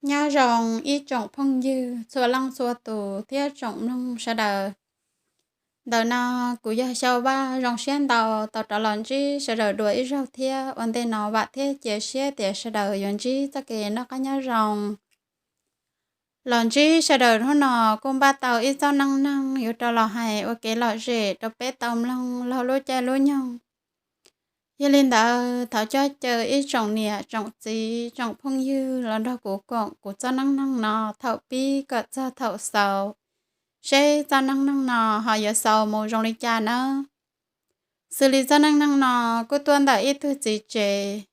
Nyob zoo ib tsoom phooj ywg txhua leej txhua tus thiab tsoom mloog sawv daws. Ntawm no kuv yog Xyoo Vaj, zoo siab ntau tau rov los ntsib sawv daws dua ib zaug thiab. Ua ntej no vam thiab cia siab tias sawv daws yuav ntsib txoj kev noj qab nyob zoo. Los ntsib sawv daws hnub no kuj npaj tau ib txoj neej neeg yuav rau los hais ua kev lom zem rau peb tau mloog laug lub caij lub nyoog. Yog li ntawd thov coj caw ib tsoom niam tsoom txiv tsoom phooj ywg los nrog kuv koom kuv txoj neej neeg no thaum pib kom txog thaum xaus, seb txoj neej neeg no ho yuav xaus mus zoo li cas nawb. Xws li txoj neej neeg no kuj tuaj ntawm ib tug txiv tsev.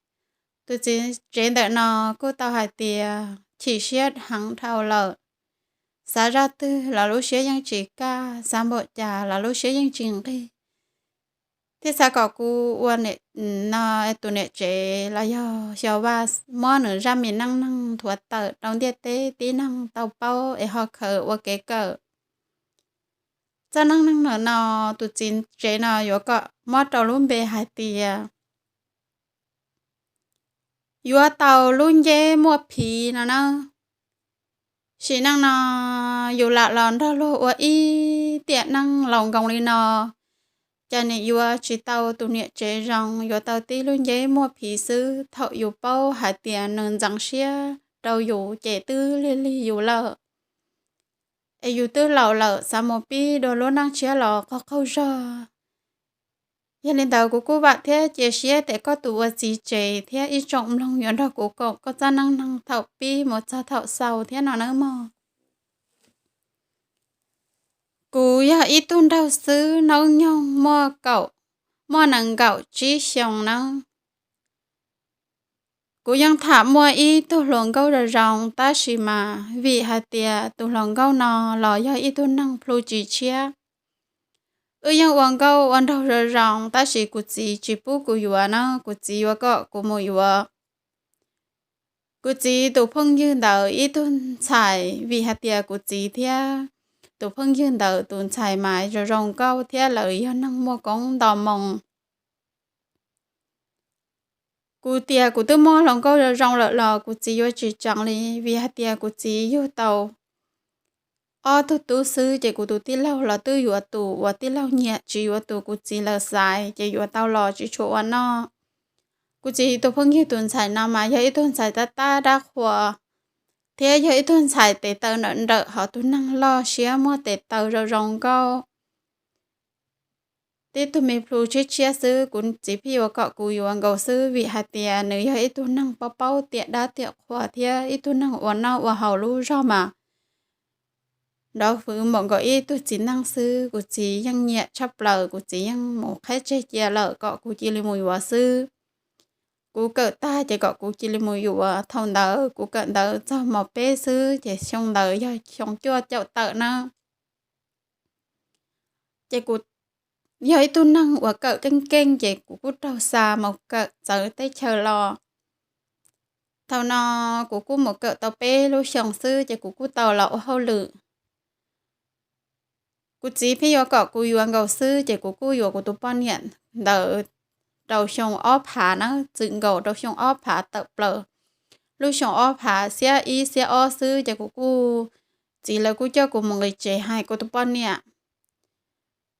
Tus txiv tsev ntawm no kuj tau hais tias chim siab heev dhau lawm. Xav zaj twg los lub siab yeej tsis kaj, xav npaum cas los lub siab yeej tsis nqig. Thiab xav kom kuv ua no, tus niam tsev los yog Xyoo Vaj muab nws zaj me neej neeg nthuav tawm rau ntiaj teb tib neeg tau paub es ho khaws ua kev kawm. Txoj neej neeg ntawm no tus txiv tsev no yuav kom muab rau lub npe hais tias yuav tau lub nceb muaj phiv no na. Sim neej no yus lam los nrog luag ua ib tiam neej laus nkoos li no, cas nim yuav tsis tau tus niam tsev zoo, yuav tau tib lub nceb muaj phiv xwb. Thaum yus paub hais tias nws ntxeev siab rau yus ces twb lig lig yus lawm, es yus twb laus lawm xav mus pib dua lub neej tshiab los qaug qaug zog. Yog li ntawd kuv kuj vam thiab cia siab tias koj tus ua txiv tsev thiab ib tsoom mloog yuav nrog kuv koom koj txoj neej neeg thaum pib mus txog thaum xaus thiab no nawb mog. Kuv yog ib tug nraug xwb, hnub nyoog muaj kaum, muaj nees nkaum tsib xyoo nawb. Kuv yeej tham muaj ib tug hluas nkauj zoo zoo, tab sis mas vim hais tias tus hluas nkauj no los yog ib tug neeg plhu tsis tshiab. Wb yeej ua nkauj ua nraug zoo zoo, tab sis kuv txiv tsis pub kuv yuav na, kuv txiv yuav kom kuv mus yuav kuv txiv tus phooj ywg ntawd ib tug ntxhais, vim hais tias kuv txiv thiab tus phooj ywg ntawd tus ntxhais mas zoo zoo nkauj thiab lawv yog neeg muaj koob nto moo. Kuv tias kuv twb muaj hluas nkauj zoo zoo lawm los kuv txiv yuav tsis tseev li, vim hais tias kuv txiv yug tau ob tug tub xwb, ces kuv tus tij laug los twb yuav tus uas tij laug nyiam, tsis yuav tus kuv txiv lawv xaiv, ces yuav tau los tsis tshua ua noj. Kuv txiv tus phooj ywg tus ntxhais no mas yog ib tug ntxhais tab tab dab qhuas, thiab yog ib tug ntxhais tes taw nrawm nrawm, ho tus neeg loj siab muaj tes taw zoo zoo nkauj, tib tug me plhu tshiab tshiab xwb. Kuv txiv pheej yuav kom kuv yuav nkaus xwb, vim hais tias nws yog ib tug neeg paub paub tiam dab tiam qhuas thiab ib tug neeg ua noj ua haus lub zog mas nrov hwv npaum nkaus ib tug txiv neej xwb. Kuv txiv yeej nyiam tshaj plaws, kuv txiv yeej mus qhaib tseg cia lawm kom kuv cia li mus yuav xwb. Kuv kawm tag ces kom kuv cia li mus yuav. Thaum ntawd kuv kawm ntawv txog mos peb xwb, ces xyoo ntawd yog xyoo cuaj caum tawm na. Ces kuv yog ib tug neeg uas kawm keej keej, ces kuv kuj raug xa mus kawm txawv teb chaws los. Thaum no kuv kuj mus kawm tau peb lub xyoo xwb, ces kuv kuj tau los ua hauj lwm. Kuv txiv pheej yuav kom kuv yuav nkaus xwb, ces kuv kuj yuav kuv tus poj niam ntawd rau xyoo ob phav na, txwm nkaus rau xyoo ob phav tawm plaws. Lub xyoo ob phav xiab ib xiab ob xwb, ces kuv kuj, txiv lawv kuj coj kuv mus nqis tsev hais kuv tus poj niam.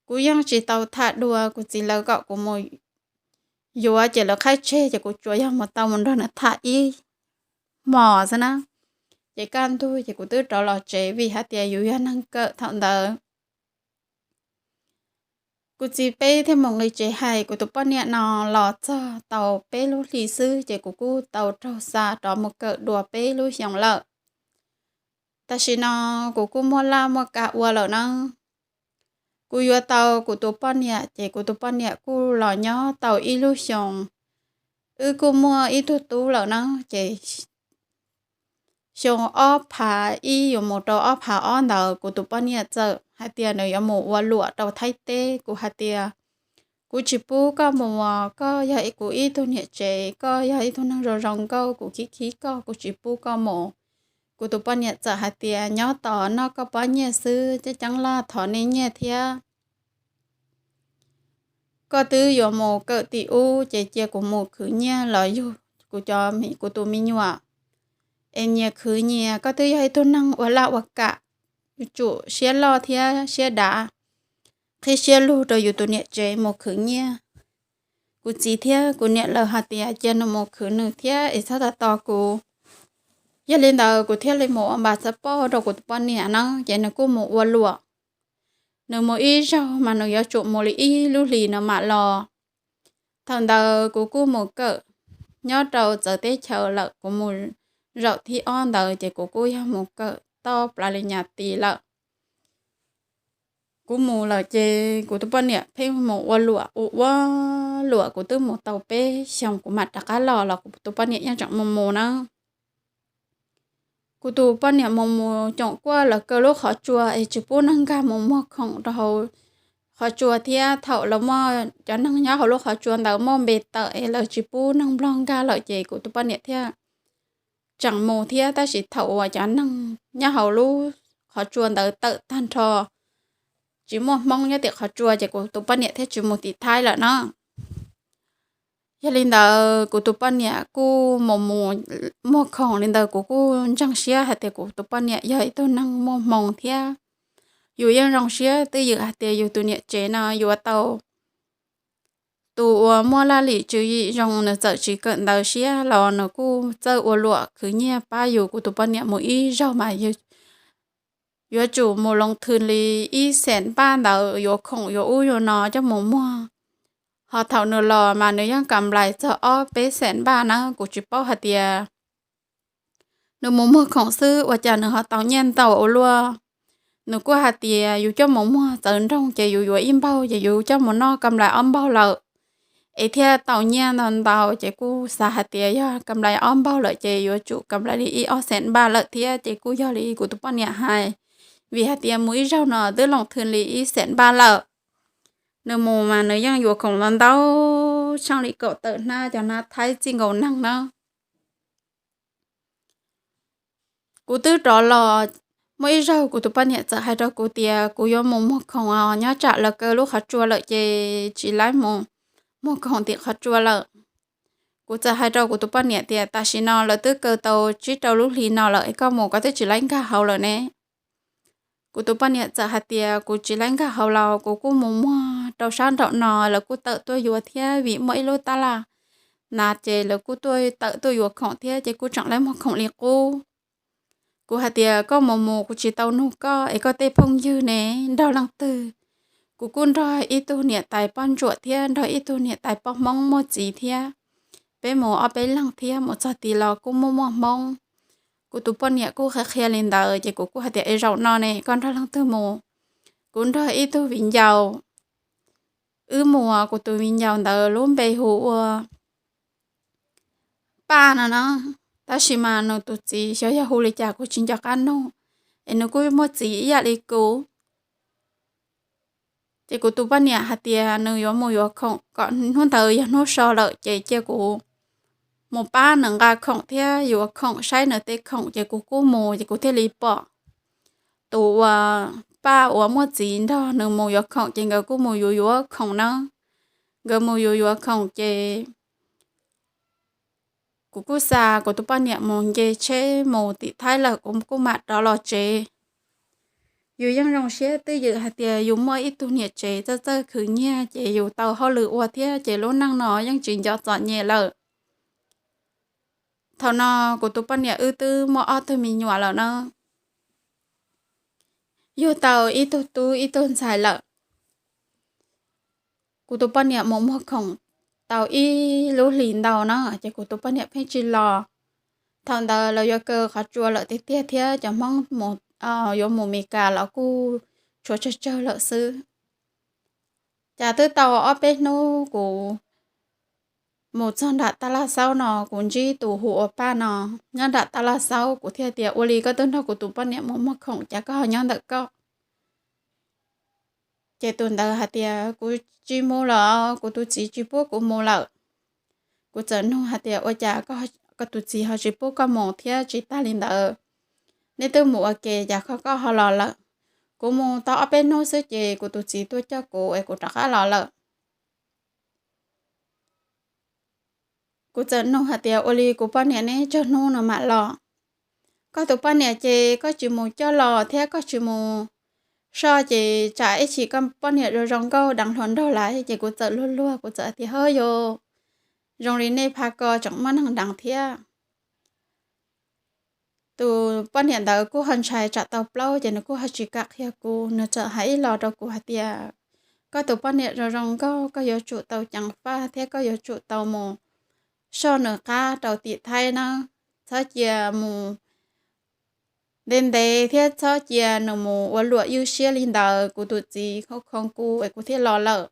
Kuv yeej tsis tau tham dua, kuv txiv lawv kom kuv mus yuav, ces lawv qhaib tseg, ces kuv tsuas yog mus tau mus nrog nws tham ib hmos xwb na, ces kaj ntug ces kuv twb rov los tsev, vim hais tias yus yog neeg kawm thaum ntawd. Kuv txiv peb thiaj mus nqis tsev hais kuv tus poj niam no los txog tau peb lub hlis xwb, ces kuv kuj tau raug xa rov mus kawm dua peb lub xyoo lawm. Tam sim no kuv kuj muaj laj muaj kam ua lawm na. Kuv yuav tau kuv tus poj niam, ces kuv tus poj niam kuj los nyob tau ib lub xyoo. Wb kuj muaj ib tug tub lawm na, ces xyoo ob phav ib yuav mus rau ob phav ob ntawd, kuv tus poj niam txawm hais tias nws yuav mus ua luam rau Thaib teb. Kuv hais tias, kuv tsis pub koj mus, koj yog kuv ib tug niam tsev, koj yog ib tug neeg zoo zoo nkauj, kuv khib khib koj, kuv tsis pub koj mus. Kuv tus poj niam txawm hais tias, nyob tos noj koj pob nyiaj xwb, ceeb ceeb laj thov nej nyiaj thiab. Koj twb yuav mus kawm tim ub, ces cia kuv mus khwv nyiaj los yug kuv cov, kuv tus me nyuam, es nyias khwv nyias, koj twb yog ib tug neeg ua laj ua kam, yuav tsum siab loj thiab siab dav, qhib siab lug rau yus tus niam tsev mus khwv nyiaj. Kuv txiv thiab kuv niam lawv hais tias cia nws mus khwv nws thiab es txhob tos tos kuv. Yog li ntawd kuv thiaj li mus ua npas xav poj rau kuv tus poj niam na, ces nws kuj mus ua luam. Nws mus ib zaug mas nws yuav tsum mus li ib lub hlis no mam los. Thaum ntawd kuv kuj mus kawm nyob rau txawv teb chaws lawm, kuv mus zaum thib ob ntawd ces kuv kuj yog mus kawm tau plav li nyas tis lawm. Kuv mus lawm ces kuv tus poj niam pheej mus ua luam, ua ua luam, kuv twb mus tau peb xyoos kuv mam rov qab los los kuv tus poj niam yeej tseem mus mus na. Kuv tus poj niam mus mus coom kuaj lawv kaw lub qhov tsua es tsis pub neeg nkag mus muag khoom rau hauv qhov tsua thiab thaum lawv muaj cov neeg nyob hauv lub qhov tsua ntawd muaj npe tawm es lawv tsis pub neeg nplog nkag lawm ces kuv tus poj niam thiaj tseem mus thiab. Tab sis thaum uas cov neeg nyob hauv lub qhov tsua ntawd tawm tag nrho, tsis muaj Hmoob nyob tim qhov tsua ces kuv tus poj niam thiaj tsis mus tim Thaib lawm na. Yog li ntawd kuv tus poj niam kuj mus mus muag khoom li ntawd, kuv kuj ntseeg siab hais tias kuv tus poj niam yog ib tug neeg muaj hmoo thiab. Yus yeej zoo siab twj ywm hais tias yus tus niam tsev no yuav tau tus uas muaj laj lim tswv yim zoo, nws txawm tsis kawm ntawv siab los nws kuj txawj ua luam khwv nyiaj pab yus. Kuv tus poj niam mus ib zaug mas yuav tsum mus loo thw li ib xees npaj ntawd, yuav khoom yuav ub yuav no coj mus muag. Ho thaum nws los mas nws yeej kam nplais txog ob peb xees npaj na. Kuv tsis paub hais tias nws mus muag khoom xwb ua cas nws ho tau nyiaj ntau ua luaj. Nws kuj hais tias yus coj mus muag txawv nroog ces yus yuav ib npaug ces yus coj mus noj kam nplais ob npaug lawm, es thiaj tau nyiaj ntau ntau. Ces kuj xav hais tias yog kam nplais ob npaug lawm ces yuav tsum kam nplais li ib ob xees npaj lawm thiab. Ces kuj yog li kuv tus poj niam hais, vim hais tias mus ib zaug no twb loo thw li ib xees npaj lawm. Nws mus mas nws yeej yuav khoom ntau ntau, tsheej li kaum tawm hnab, cov hnab Thaib txij nkaus neeg na. Kuv twb rov los, muaj ib zaug kuv tus poj niam txawm hais rau kuv tias kuv yuav mus muag khoom os, nyob tsam lawv kaw lub qhov tsua lawm ces tsis laib mus muag khoom tim qhov tsua lawm. Kuv txawm hais rau kuv tus poj niam tias tam sim no lawv twb kaw tau tsib rau lub hlis no lawm es koj mus koj twb tsis laib nkag hauv lawm ne. Kuv tus poj niam txawm hais tias kuv tsis laib nkag hauv los kuv kuj mus muag rau sab nraum no, lawv kuj tawm tuaj yuav thiab, vim muaj ib lub tab laj na ces lawv kuj tuaj tawm tuaj yuav khoom thiab ces kuj tseem laib muag khoom li qub. Kuv hais tias koj mus mus kuv tsis tau nug koj es koj tej phooj ywg ne, nrog leej twg? Kuv kuj nrog ib tug niam tais poj ntsuam thiab nrog ib tug niam tais poj Hmoob muaj txiv thiab. Peb mus ob peb leeg thiab, mus txog tid los kuj muaj muaj Hmoob. Kuv tus poj niam kuj qhia qhia li ntawd ces kuv kuj hais tias es zaum no ne koj nrog leej twg mus? Kuv nrog ib tug viv ncaus. Wb mus, kuv tus viv ncaus ntawd lub npe hu ua Paj no na, tab sis mas nws tus txiv xyov yog hu li cas kuv tsis nco qab nug, es nws kuj muaj txiv ib yam li kuv. Ces kuv tus poj niam hais tias nws yuav mus yuav khoom kom hnub ntawd yog hnub so lawm ces cia kuv mus pab nws nqa khoom thiab yuav khoom, saib nws tej khoom. Ces kuv kuj mus ces kuv thiaj li pom tus uas Paj uas muaj txiv nrog nws mus yuav khoom ces nkawd kuj mus yuav yuav khoom na. Nkawd mus yuav yuav khoom ces kuv kuj xa kuv tus poj niam mus nce tsheb mus tim Thaib lawm, kuv kuj mam rov los tsev. Yus yeej zoo siab twj ywm hais tias yus muaj ib tug niam tsev txawj txawj khwv nyiaj ces yus tau hauj lwm ua thiab ces lub neej no yeej tsis nco txom nyem lawm. Thaum no kuv tus poj niam wb twb muaj ob tug me nyuam lawm na, yug tau ib tug tub ib tug ntxhais lawm. Kuv tus poj niam mus muag khoom tau ib lub hlis ntau na ces kuv tus poj niam pheej tsis los. Thaum ntawd lawv yuav kaw qhov tsua lawm tiag tiag thiab cov Hmoob mus, yuav mus Meskas los kuj tshuav tsawg tsawg lawm xwb. Cas twb tau ob peb hnub kuv mus txog nram Taj Laj Xaub no, kuv ntsib tus hu ua Paj no nyob nram Taj Laj Xaub. Kuv thiaj tias ua li koj twb nrog kuv tus poj niam mus muag khoom, cas koj ho nyob ntawm koj? Ces tus ntawd hais tias kuv tsis mus los kuv tus txiv tsis pub kuv mus lawm. Kuv txawm nug hais tias ua cas koj tus txiv ho tsis pub koj mus thiab? Tsis tag li ntawd, neb twb mus ua ke cas koj ho los lawm? Kuv mus tau ob peb hnub xwb ces kuv tus txiv tuaj coj kuv es kuv rov qab los lawm. Kuv txawm nug hais tias ua li kuv poj niam neb tsawg hnub no mam los? Koj tus poj niam ces koj tsis mus coj los thiab koj tsis mus soj ces tsam ib chim koj poj niam zoo zoo nkauj deev hluas nraug lawm. Ces kuv txawm luag luag, kuv txawm tias, Ho yus, zoo li nej phab ko tseem muaj neeg deev thiab. Tus poj niam ntawd kuj ho ntshai tsam tau plaub ces nws kuj ho tsis kam qhia kuv, nws txawm hais ib los rau kuv hais tias, Koj tus poj niam zoo zoo nkauj, koj yuav tsum tau ceev faj thiab koj yuav tsum tau mus soj nws qab rau tim Thaib nawb. Txhob cia mus ntev ntev thiab txhob cia nws mus ua luam ywj siab li ntawd. Kuv tus txiv khoo khoo kuv es kuv thiaj los lawm.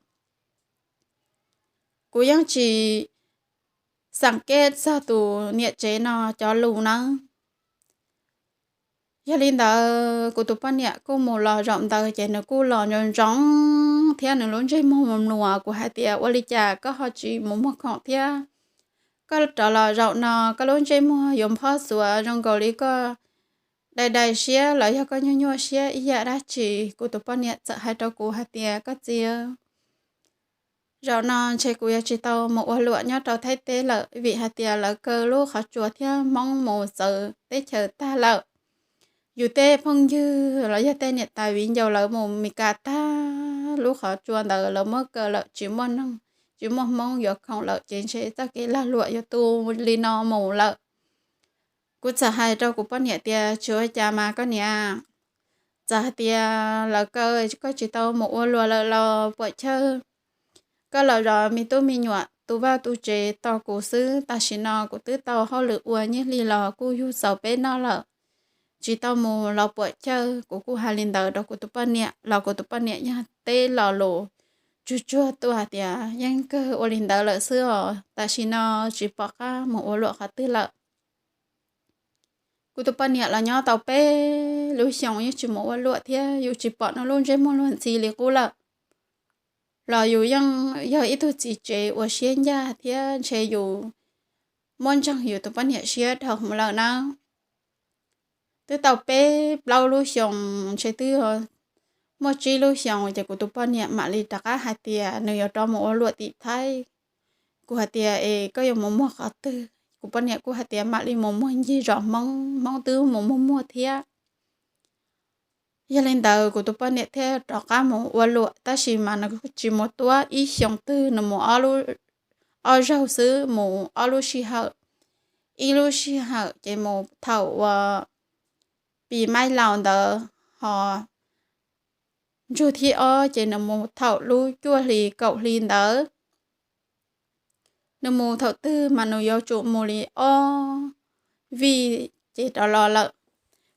Kuv yeej tsis xam kej txog tus niam tsev no cov lus nawb. Yog li ntawd kuv tus poj niam kuj mus los zaum ntawd ces nws kuj los ntsoov ntsoov thiab nws lub ntsej muag mluas mluas. Kuv hais tias, Ua li cas koj ho tsis mus muag khoom thiab? Koj rov los zaum no koj lub ntsej muag yuav nphob xuav zoo nkaus li koj dai dai siab los yog koj nyuaj nyuaj siab ib yam dab tsi? Kuv tus poj niam txawm hais rau kuv hais tias, Koj txiv, zaum no ntshe kuv yuav tsis tau mus ua luam nyob rau Thaib teb lawm, vim hais tias lawv kaw lub qhov tsua thiab Hmoob mus txawv teb chaws tag lawm. Yus tej phooj ywg los yog tej niam tais viv ncaus lawv mus Mes Kas tag, lub qhov tsua ntawd lawv muab kaw lawm, tsis muaj neeg, tsis muaj Hmoob yuav khoom lawm, ces ntshe txoj kev lag luam yuav tu li no mus lawm. Kuv txawm hais rau kuv poj niam tias, Tsis ua cas mas koj niam, txawm hais tias lawv kaw koj tsis tau mus ua luam lawm los puam chawj, koj los zov me tub me nyuam tu vaj tu tsev tos kuv xwb. Tam sim no kuv twb tau hauj lwm ua nyiaj hli los kuj yug txaus peb noj lawm, tsis tau mus los puam chawj. Kuv kuj hais li ntawd rau kuv tus poj niam los kuv tus poj niam yeej teb lo lus tsuag tsuag tuaj hais tias, Yeej kawg ua li ntawd lawm xwb os, tam sim no tsis pom qab mus ua luam qhov twg lawm. Kuv tus poj niam los nyob tau peb lub xyoos yeej tsis mus ua luam thiab yus tsis pom nws lub ntsej muag luag ntxhi li qub lawm. Los yus yeej yog ib tug txiv tsev uas siab ncaj thiab ntshe yus muab ntseeg yus tus poj niam siab dhau hwv lawm na. Twb tau peb plaub lub xyoos, ntshe twb muaj tsib lub xyoos ces kuv tus poj niam mam li rov qab hais tias nws yuav rov mus ua luam tim Thaib. Kuv hais tias, Es koj yuav mus muag qhov twg? Kuv poj niam kuj hais tias mam li mus muag ncig zos Hmoob, Hmoob twb mus muag muag thiab. Yog li ntawd kuv tus poj niam thiaj rov qab mus ua luam, tab sis mas nws tsis mus tuab ib xyoos twg, nws mus ob lub, ob zaug xwb, mus ob lub sij hawm. Ib lub sij hawm ces mus thaum uas pis maij laus ntawd, ho ntsug thib ob ces nws mus thaum lub cuaj hli kaum hli ntawd. Nws mus thaum twg mas nws yuav tsum mus li ob vij ces rov los lawm.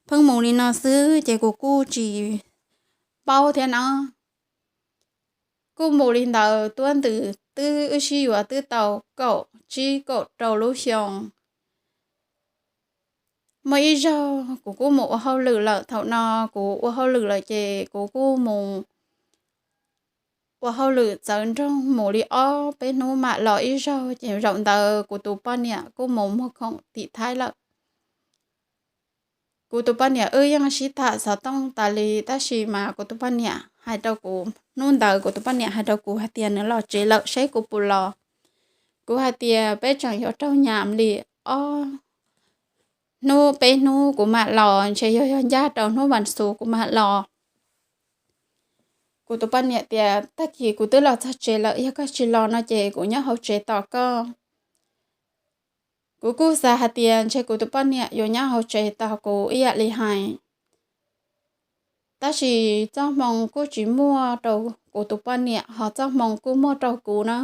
Pheej mus li no xwb ces kuv kuj tsis paub thiab na. Kuj mus li ntawd tuab ntws twb wb sib yuav twb tau kaum tsib kaum rau lub xyoo. Muaj ib zaug kuv kuj mus ua hauj lwm lawm, thaum no kuv ua hauj lwm lawm ces kuv kuj mus ua hauj lwm txawv nroog mus li ob peb hnub mam los ib zaug, ces zaum ntawd kuv tus poj niam kuj mus muag khoom tim Thaib lawm. Kuv tus poj niam wb yeej sib tham xov tooj tas li, tab sis mas kuv tus poj niam hais rau kuv, hnub ntawd kuv tus poj niam hais rau kuv hais tias nws los tsev lawm, saib kuv puas los. Kuv hais tias peb tseem yuav raug nyam li ob hnub peb hnub kuv mam los, ntshe yog yog ncaj rau hnub vas xuv kuv mam los. Kuv tus poj niam tias, Tag kis kuv twb los txog tsev lawm, yog koj tsis los no ces kuv nyob hauv tsev tos koj. Kuv kuj xav hais tias ntshe kuv tus poj niam yuav nyob hauv tsev tos kuv ib yam li hais. Tab sis txoj hmoo kuj tsis muaj rau kuv tus poj niam, ho txoj hmoo kuj muaj rau kuv na.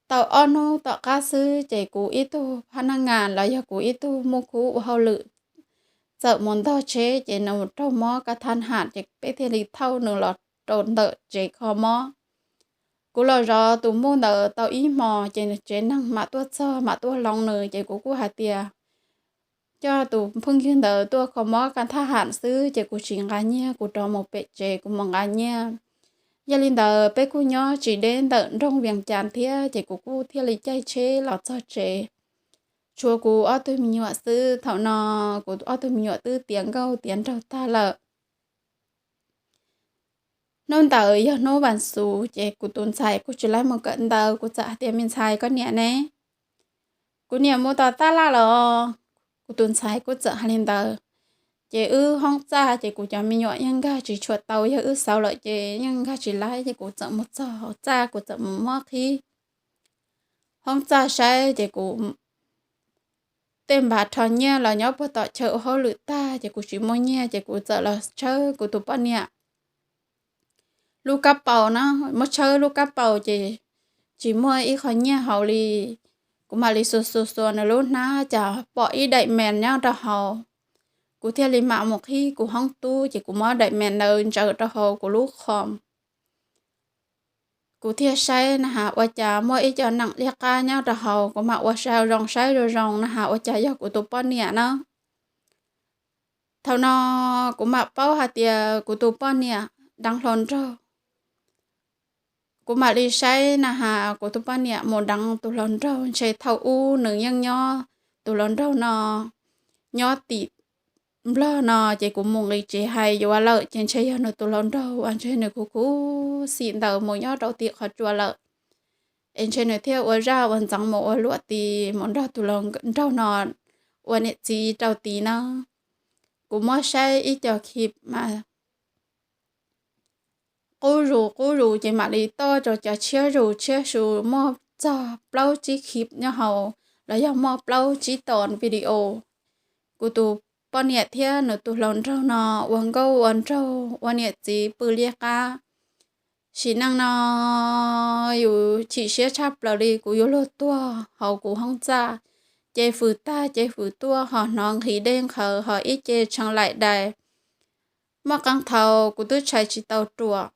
Tau ob hnub tom qab xwb ces kuv ib tug phab naj ngas los yog kuv ib tug muj khub ua hauj lwm txawm mus ntog tsheb, ces nws raug mob kaj thab ham, ces peb thiaj li thauj nws los rau ntawm tsev kho mob. Kuv los zov tus muj ntawd tau ib hmos, ces nws tsev neeg mam tuaj txog mam tuaj hloov nws, ces kuv kuj hais tias coj tus phooj ywg ntawd tuaj kho mob kaj thab ham xwb, ces kuv tsis nqa nyiaj, kuv rov mus pem tsev kuv mus nqa nyiaj. Yog li ntawd peb kuj nyob tsis deb ntawm nroog Vias Cas thiab, ces kuv kuj thiaj li caij tsheb los txog tsev. Tshuav kuv ob tug me nyuam xwb, thaum no kuv ob tug me nyuam twb tiav nkauj tiav nraug tag lawm. Hnub ntawd yog hnub vas xuv, ces kuv tus ntxhais kuj tsis laib mus kawm ntawv, kuv txawm hais tias, Me ntxhais, koj niam ne? Kuv niam mus tom taj laj lawm os. Kuv tus ntxhais kuj txawm hais li ntawd. Ces wb hoob txaj ces kuv cov me nyuam yeej nkag tsis tshua tau, yog wb xauv lawm ces yeej nkag tsis laib, ces kuv txawm mus txog hauv txaj kuv txawm mus muab qhib hoob txaj saib ces kuv tej npav rho nyiaj los nyob puag tom chaw ua hauj lwm tag ces kuv tsis muaj nyiaj ces kuv txawm los tshawb kuv tus poj niam lub kab paus na, muab tshawb lub kab paus ces tsis muaj ib qho nyiaj hauv li. Kuv mam li xuas xuas xuas nws lub hnab cas pom ib daim mes nyob rau hauv. Kuv thiaj li mam mus qhib kuv hoob tub ces kuv muab daim mes ntawd ntsaws rau hauv kuv lub qhov. Kuv thiaj saib na has ua cas muaj ib co neem liab qab nyob rau hauv, kuv mam ua zoo saib zoo zoo na has ua cas yog kuv tus poj niam na. Thaum no kuv mam paub hais tias kuv tus poj niam deev hluas nraug. Kuv mam li saib na has kuv tus poj niam mus deev tus hluas nraug, ntshe thaum ub nws yeej nyob, tus hluas nraug no nyob tim Nplog no, ces kuv mus nqis tsev hais yuav lawm ces ntshe yog nws tus hluas nraug uas ntshe nws khuv khuv xim ntawd mus nyob rau tim qhov tsua lawm. Es ntshe nws thiaj ua zaj ua ntxeev mus ua luam tid mus nrog tus hluas nraug no ua niam txiv rau tid na. Kuv muab saib ib co khib mas qub zus qub zus ces mam li toj rau cov tshiab zus tshiab zus muaj txog plaub tsib khib nyob hauv, los yog muaj plaub tsib tos video. Kuv tus poj niam thiab nws tus hluas nraug no ua nkauj ua nraug ua niam txiv pw liab qab. Sim neej no yus chim siab tshaj plaws li, kuv yuav luag tuag hauv kuv hoob txaj, ces fwm tag ces fwm tuaj ho hnov nqhis dej nqhawv ho ib ce tshee laim dais. Muaj qee thaum kuv twb tshais tsis tau ruam,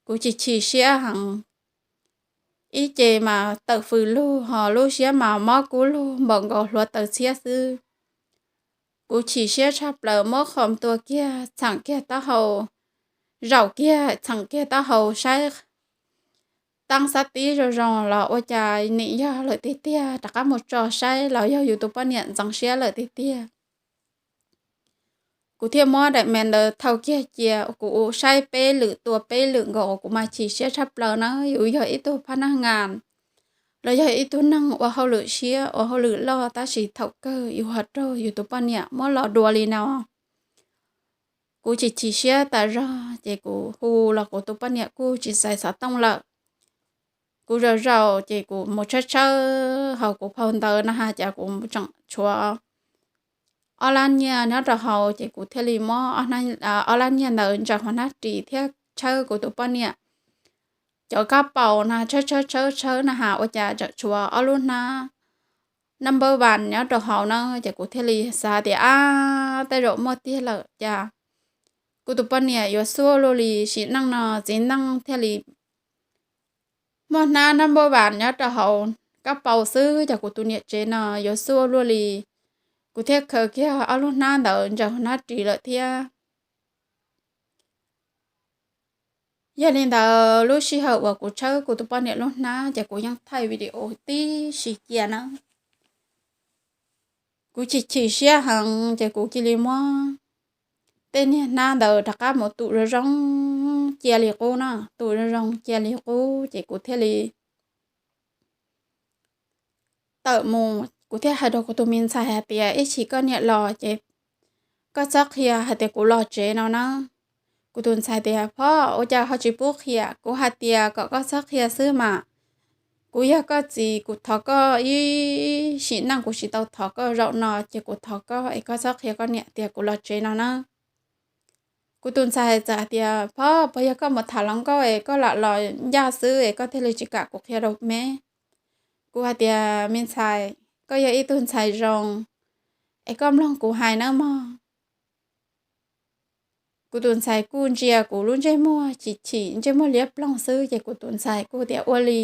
kuv chim chim siab heev. Ib ce mas tawm fws lug ho lub siab mas mob kub lug npaum nkaus hluav taws txhiab xwb. Kuv chim siab tshaj plaws muab qhov tua kiag txheem kiag taub hau, zaum kiag txheem kiag taub hau saib teeb xab tib zoo zoo los ua cas nim yog lawm tiag tiag, rov qab mus tso saib los yog yus tus poj niam ntxeev siab lawm tiag tiag. Kuv thiaj muab daim mes ntawd thau kiag cia, kuv saib peb lwm tua peb lwm nkaus kuv mas chim siab tshaj plaws na, yus yog ib tug phab naj ngas los yog ib tug neeg ua hauj lwm siab ua hauj lwm loj tab sis thaum kawg yus ho raug yus tus poj niam muab los dua li no. Kuv chim chim siab tas zog ces kuv hu los kuv tus poj niam kuj tsis xaiv xov tooj lawm. Kuv zaum zaum ces kuv mus tshawb tshawb hauv kuv phau ntawv na has cas kuv tseem tshuav ob lab nyiaj nyob rau hauv ces kuv thiaj li muab ob lab nyiaj ntawd ntsaws hauv hnab ris thiab tshawb kuv tus poj niam cov kab paus na, tshawb tshawb tshawb tshawb na has ua cas tseem tshuav ob lub hnab number one nyob rau hauv na, ces kuv thiaj li xav tias ab tej zaum muaj tiag lawm cas kuv tus poj niam yuav xuaj luaj li, sim neej no txiv neej thiaj li muaj hnab number one nyob rau hauv kab paus xwb cas kuv tus niam tsev no yuav xuaj luaj li. Kuv thiaj khaws kiag ob lub hnab ntawd ntsaws hnab ris lawm thiab. Yog li ntawd lub sij hawm uas kuv tshawb kuv tus poj niam lub hnab ces kuv yeej thaij video tib si cia na. Kuv chim chim siab heev ces kuv cia li muab tej niag hnab ntawd rov qab mus tu zoo zoo cia li qub na, tu zoo zoo cia li qub ces kuv thiaj li tawm mus, kuv thiaj hais rau kuv tus me ntxhais hais tias ib chim koj niam los ces koj txhob qhia hais tias kuv los tsev no na. Kuv tus ntxhais tias phob ua cas ho tsis pub qhia, kuv hais tias kom koj txhob qhia xwb mas. Kuv yog koj txiv kuv thov koj ib sim neej kuv tsis tau thov koj, zaum no ces kuv thov koj es koj txhob qhia koj niam tias kuv los tsev no na. Kuv tus ntxhais txawm hais tias phob puas yog koj mus tham hluas nkauj es koj lam los ncaj xwb es koj thiaj li tsis kam kuv qhia rau me. Kuv hais tias me ntxhais, koj yog ib tug ntxhais zoo es koj mloog kuv hais nawb mog. Kuv tus ntxhais kuj ntsia kuv lub ntsej muag chim chim ntsej muag liab ploog xwb ces kuv tus ntxhais kuj tias ua li.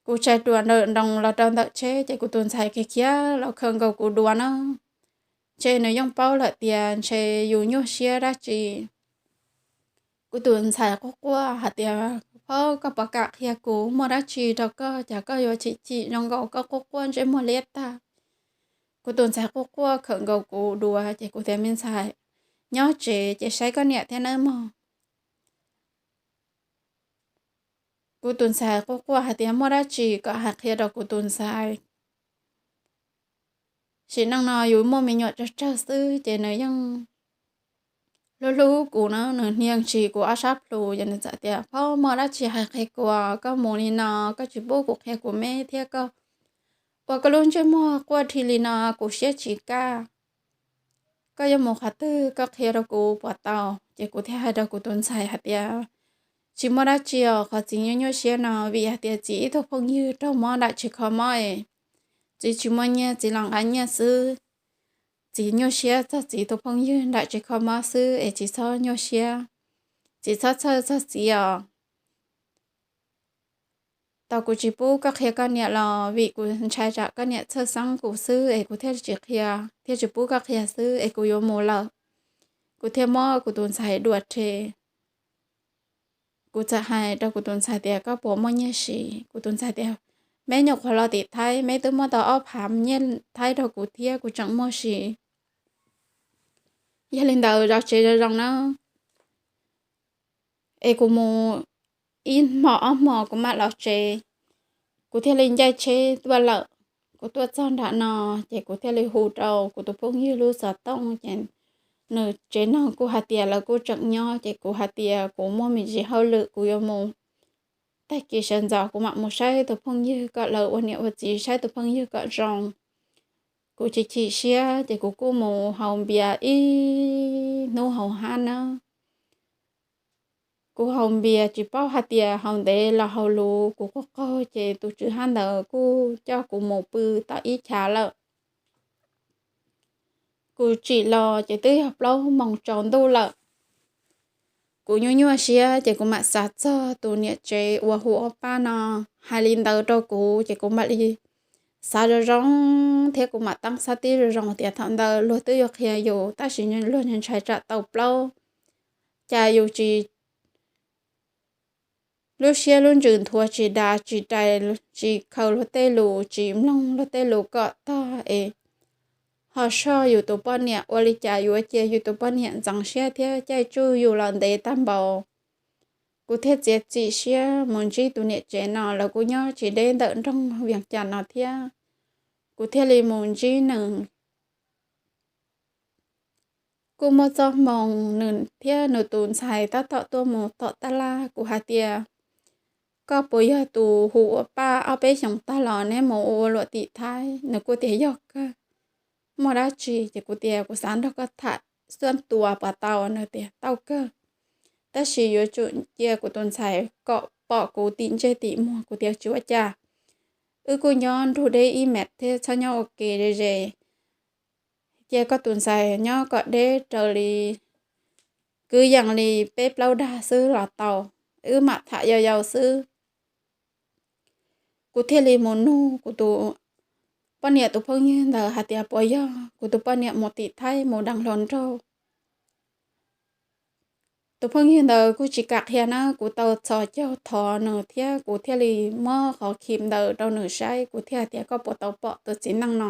Kuv tshais ruam nrawm nroos los rau ntawm tsheb ces kuv tus ntxhais khiav khiav los khaws nkaus kuv dua na. Ntshe nws yeej paub lawm tias ntshe yus nyuaj siab dab tsi. Kuv tus ntxhais quaj quaj hais tias phob koj puas kam qhia kuv, muaj dab tsi rau koj cas koj yuav chim chim zoo nkaus koj quaj quaj ntsej muag liab tag. Kuv tus ntxhais quaj quaj khawm nkaus kuv dua ces kuv tias me ntxhais, nyob tsev ces saib koj niam thiab nawb mog. Kuv tus ntxhais quaj quaj hais tias muaj dab tsi kom hais qhia rau kuv tus ntxhais. Sim neej no yus muaj me nyuam tsawg tsawg xwb ces nws yeej hlub hlub kuv na, nws hnia ntsis kuv ob sab plhu ces nws txawm tias, Phob, muaj dab tsi hais qhia kuv, koj mus li no koj tsis pub kuv qhia kuv me thiab koj ua koj lub ntsej muag quaj dhi li no kuv siab tsis kaj. Koj yuav mus qhov twg koj qhia rau kuv puas tau? Ces kuv thiaj hais rau kuv tus ntxhais hais tias, Tsis muaj dab tsi os, qhov txiv nyuaj nyuaj siab no vim hais tias txiv ib tug phooj ywg raug mob nram tsev kho mob es txiv tsis muaj nyiaj, txiv los nqa nyiaj xwb. Txiv nyuaj siab txog txiv tus phooj ywg nram tsev kho mob xwb es txiv txhob nyuaj siab, txiv txhob txhawj txog txiv os. Tau kuv tsis pub koj qhia koj niam los vim kuv ntshai tsam koj niam txhawj xeeb kuv xwb es kuv thiaj tsis qhia, thiaj tsis pub koj qhia xwb es kuv yuav mus lawm. Kuv thiaj muab kuv tus ntxhais dua rhe. Kuv txawm hais rau kuv tus ntxhais tias, Koj puas muaj nyiaj siv? Kuv tus ntxhais tias, Meb nyuam qhuav los tim Thaib, meb twb muab tau ob phav nyiaj Thaib rau kuv thiab, kuv tseem muaj siv. Yog li ntawd zov tsev zoo zoo na, es kuv mus ib hmo ob hmo kuv mam los tsev. Kuv thiaj li ncaij tsheb tuaj lawm. Kuv tuaj txog nram no ces kuv thiaj li hu rau kuv tus phooj ywg lub xov tooj ces nws tsev neeg kuj hais tias lawv kuj tseem nyob ces kuv hais tias kuv muaj me ntsis hauj lwm kuv yuav mus. Tag kis sawv ntxov kuv mam mus saib tus phooj ywg kom lawv ua niam ua txiv saib tus phooj ywg kom zoo. Kuv chim chim siab ces kuv kuj mus haus npias ib hnub hauv hab na. Kuv haus npias tsis paub hais tias haus ntev los haus luv, kuv quaj qaug ces tus tswv hab ntawd kuj coj kuv mus pw tau ib chav lawm. Kuv tsim los ces twb yog plaub moos tsaus ntuj lawm. Kuv nyuaj nyuaj siab ces kuv mam xav txog tus niam tsev uas hu ua Paj no hais li ntawd rau kuv ces kuv mam li xav zoo zoo thiab kuv mam teeb xav tib zoo zoo tias thaum ntawd luag twb yuav qhia yus tab sis luag ntshai tsam tau plaub, cas yus tsis lub siab lub ntsws nthuav tsis dav tsis rais, tsis khaws luag tej lus tsis mloog luag tej lus kom tog es ho soj yus tus poj niam, ua li cas yuav cia yus tus poj niam ntxeev siab thiab caij tsuj yus los ntev tag npaum. Kuv thiaj txiav txim siab mus ntsib tus niam tsev no, lawv kuj nyob tsis deb ntawm nroog Vias Cas no thiab. Kuv thiaj li mus ntsib nws. Kuj muaj txoj hmoo nws thiab nws tus ntxhais tab tom tuaj mus tom tab laj, kuv hais tias, Koj puas yog tus hu ua Paj, ob peb xyoos tag los neb mus ua ua luam tim Thaib? Nws kuj tias, Yog kawg, muaj dab tsi? Ces kuv tias, Kuv xav nrog koj tham xuab tua puas tau? Nws tias, Tau kawg, tab sis yuav tsum cia kuv tus ntxhais kom pom kuv tim ntsej tim muag. Kuv tias, Tsis ua cas, wb kuj nyob nrug deb ib mev thiab txhob nyob ua ke ze ze. Cia koj tus ntxhais nyob kom deb raws li, kwv yees li peb plaub dag xwb los tau, wb mam tham yau yau xwb. Kuv thiaj li mus nug kuv tus poj niam tus phooj ywg ntawd hais tias puas yog kuv tus poj niam mus tim Thaib mus deev hluas nraug. Tus phooj ywg ntawd kuj tsis kam qhia na, kuv tau txhos caug thov nws thiab kuv thiaj li muab qhov khim ntawd rau nws saib, kuv thiaj hais tias, Koj puas tau pom tus txiv neej no?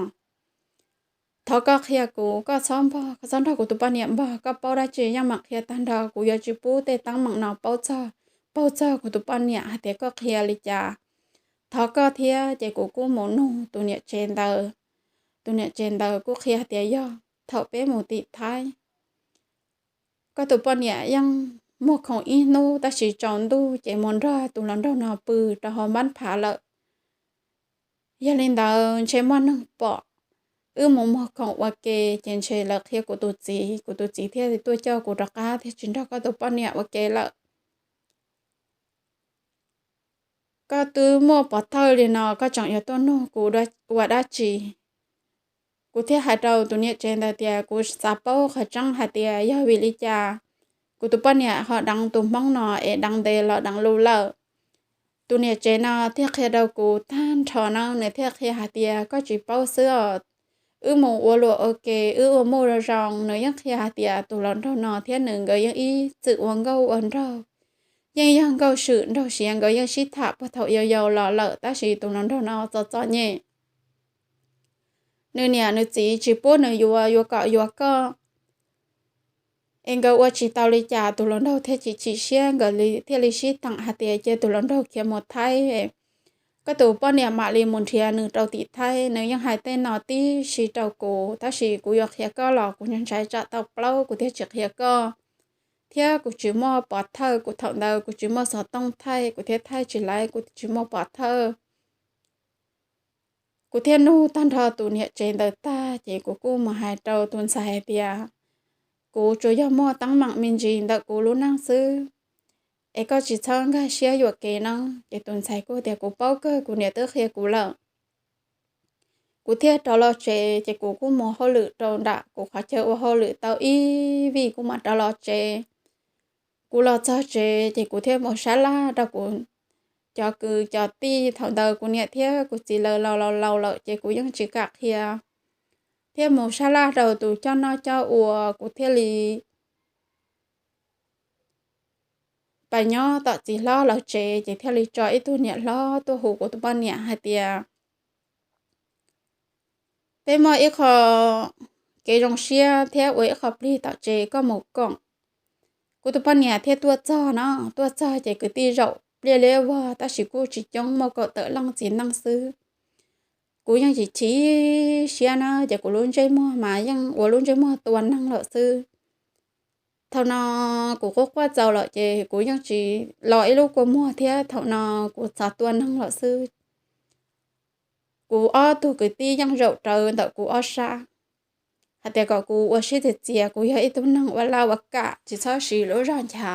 Thov koj qhia kuv, koj txhob npog, koj txhob nrog kuv tus poj niam npog, koj paub dab tsi yeej meem qhia tag nrho, kuv yuav tsis pub tej teeb meem no paub txog, paug txog kuv tus poj niam hais tias koj qhia li cas. Thov koj thiab. Ces kuv kuj mus nug tus niam tsev ntawd, tus niam tsev ntawd kuj qhia hais tias yog thaum peb mus tim Thaib, koj tus poj niam yeej muag khoom ib hnub tab sis tsaus ntuj ces mus nrog tus hluas nraug no pw rau hauv npab phav lawm. Yog li ntawd ntshe muaj neeg pom, wb mus muag khoom ua ke ces ntshe lawv qhia kuv tus txiv, kuv tus txiv thiaj tuaj coj kuv rov qab thiaj tsis nrog koj tus poj niam ua ke lawm. Koj twb muaj pov thawj li no koj tseem yuav tuaj nug kuv ua dab tsi? Kuv thiaj hais rau tus niam tsev ntawd tias kuv xav paub qhov tseeb hais tias yog vim li cas kuv tus poj niam ho deev tus hmoob no es deev ntev los deev lus lawm. Tus niam tsev no thiaj qhia rau kuv tag nrho na, nws thiaj qhia hais tias koj tsis paub xwb os, wb mus ua luam ua ke, wb ua muj zoo zoo, nws yeej qhia hais tias tus hluas nraug no thiab nws nkawd yeej ib txwm ua nkauj ua nraug, yeej yog nkauj swm nraug siav, nkawd yeej sib tham puag thaum yau yau los lawm tab sis tus hluas nraug no txom txom nyem. Nws niam nws txiv tsis pub nws yuav, yuav kom yuav koj. Es nkawd ua tsis tau li cas tus hluas nraug thiaj chim chim siab, nkawd thiaj li sib teem hais tias cia tus hluas nraug khiav mus Thaib, koj tus poj niam mam li mus nrhiav nws rau tim Thaib, nws yeej hais tej no tib si rau kuv, tab sis kuv yuav qhia koj los kuv ntshai tsam tau plaub kuv thiaj tsis qhia koj, thiab kuv tsis muaj pov thawj, kuv thaum ntawd kuv tsis muaj xov tooj thaij, kuv thiaj thaij tsis laiv, kuv tsis muaj pov thawj. Kuv thiaj nug tag nrho tus niam tsev ntawd tag ces kuv kuj mus hais rau tus ntxhais hais tias, kuv tsuas yog muaj teeb meem me ntsis ntawm kuv lub neej xwb, es koj tsis txhob nkag siab yuam kev no. Ces tus ntxhais kuj tias, kuv paub kawg, kuv niam twb qhia kuv lawm. Kuv thiaj rov los tsev ces kuv kuj mus hauj lwm rau nram kuv qhov chaw ua hauj lwm tau ib vij kuv mam rov los tsev. Kuv los txog tsev ces kuv thiaj mus sab laj rau kuv cov kwv cov tij. Thaum ntawd kuv niam thiab kuv txiv lawv los laus laus lawm ces kuv yeej tsis kam qhia, thiaj mus sab laj rau tus coj noj coj ua. Kuv thiaj li pais nyob tom txiv hlob lawv tsev ces thiaj li tso ib tug niam hlob tuaj hu kuv tus poj niam hais tias, peb muaj ib qho kev zoo siab thiab ua ib qho plig tom tsev, koj mus koom. Kuv tus poj niam thiaj tuaj txog no, tuaj txog ces kwv tij zaum pliaj liab vog tab sis kuj tsis coob, muaj kaum tawm leej txiv neej xwb. Kuv yeej chim chim siab na ces kuv lub ntsej muag mas yeej ua lub ntsej muag tua neeg lawm xwb. Thaum no kuv quaj quaj txaus lawm ces kuv yeej tsis los ib lub kua muag thiab, thaum no kuv xav tua neeg lawm xwb. Kuv ob tug kwv tij yeej zaum rawv ntawm kuv ob sab hais tias kom kuv ua siab txias txias, kuv yog ib tug neeg ua laj ua kam tsis txhob siv lub zog ncha.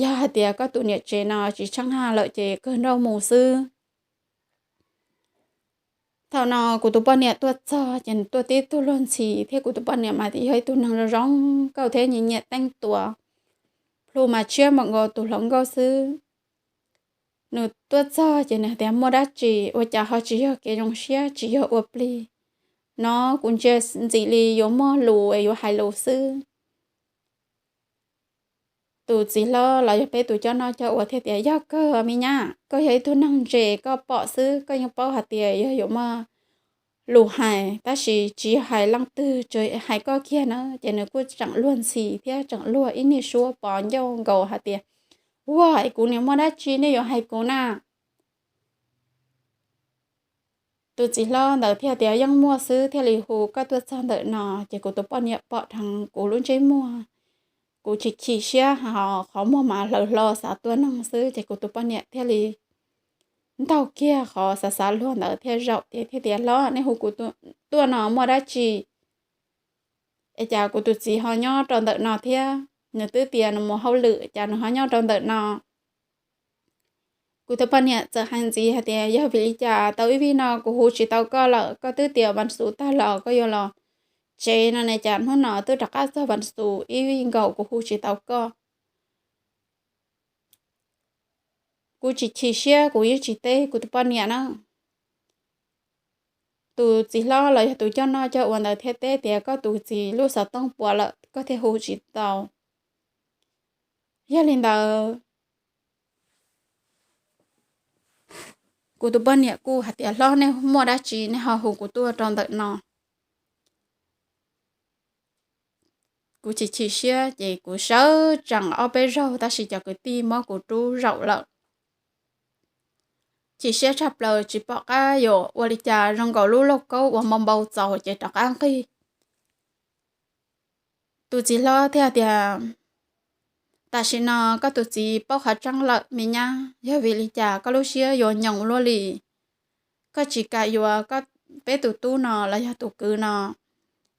Yog hais tias koj tus niam tsev no tsis tsheej haj lawm ces kawg nrauj mus xwb. Thaum no kuv tus poj niam tuaj txog ces nws tuaj tib tug luag ntxhi thiab kuv tus poj niam mas yog ib tug neeg zoo zoo nkauj thiab nyiam nyiam teeb tua, plhu mas tshiab npaum nkaus tus hluas nkauj xwb. Nws tuaj txog ces nws tias, muaj dab tsi ua cas ho tsis yog kev zoo siab, tsis yog ua plig no? Kuv ntsia ntxim li yuav muaj lus es yuav hais lus xwb. Tus txiv hlob los yog peb tus coj noj coj ua thiaj tias, yog kawg me nyab, koj yog ib tug neeg ntse, koj pom xwb, koj yeej paub hais tias yog yuav muaj lus hais, tab sis tsis yog hais leej twg, tsuas hais koj kiag na. Ces nws kuj tseem luag ntxhi thiab tseem luag ib niag suab pov ncauj nkaus hais tias, ua es kuv niam muaj dab tsi nej yuav hais kuv na? Tus txiv hlob ntawd thiaj tias, yeej muaj xwb, thiaj li hu koj tuaj txog ntawm no. Ces kuv tus poj niam pom dheev kuv lub ntsej muag, kuv chim chim siab ho qhov muag mas hlawv hlo xav tua neeg xwb. Ces kuv tus poj niam thiaj li ntaug kiag qhov xav xav luag ntawd thiaj zaum ces thiaj tias, hlob, nej hu kuv tuaj no muaj dab tsi? Es cas kuv tus txiv ho nyob rau ntawm no thiab? Nws twb tias nws mus hauj lwm, cas nws ho nyob rau ntawm no? Kuv tus poj niam txawm hais ntxiv hais tias, yog vim li cas tau ib vij no kuv hu tsis tau koj lawm? Koj twb tias vas xuv tag los koj yuav los tsev no ne, cas hnub no twb rov qab txog vas xuv ib vij nkaus kuv hu tsis tau koj? Kuv chim chim siab, kuv yeej tsis teb kuv tus poj niam na. Tus txiv hlob los yog tus coj noj coj ua ntawd thiaj teb tias, koj tus txiv lub xov tooj puas lawm koj thiaj hu tsis tau. Yog li ntawd, kuv tus poj niam kuj hais tias, hlob, nej muaj dab tsi nej ho hu kuv tuaj rau ntawm no? Kuv chim chim siab ces kuv sawv tsees ob peb zaug tab sis cov kwv tij muab kuv rub zaum lawm. Chim siab tshaj plaws tsis pom qab yuav ua li cas, zoo nkaus lub lauj kaub uas npau npau txaus ces rov qab nqig. Tus txiv hlob thiaj tias, tam sim no koj tus txiv paub qhov tseeb lawm me nyab, yog vim li cas koj lub siab yuav nyoos luaj li? Koj tsis kam yuav koj, peb tus tub no los yog tus kwv no,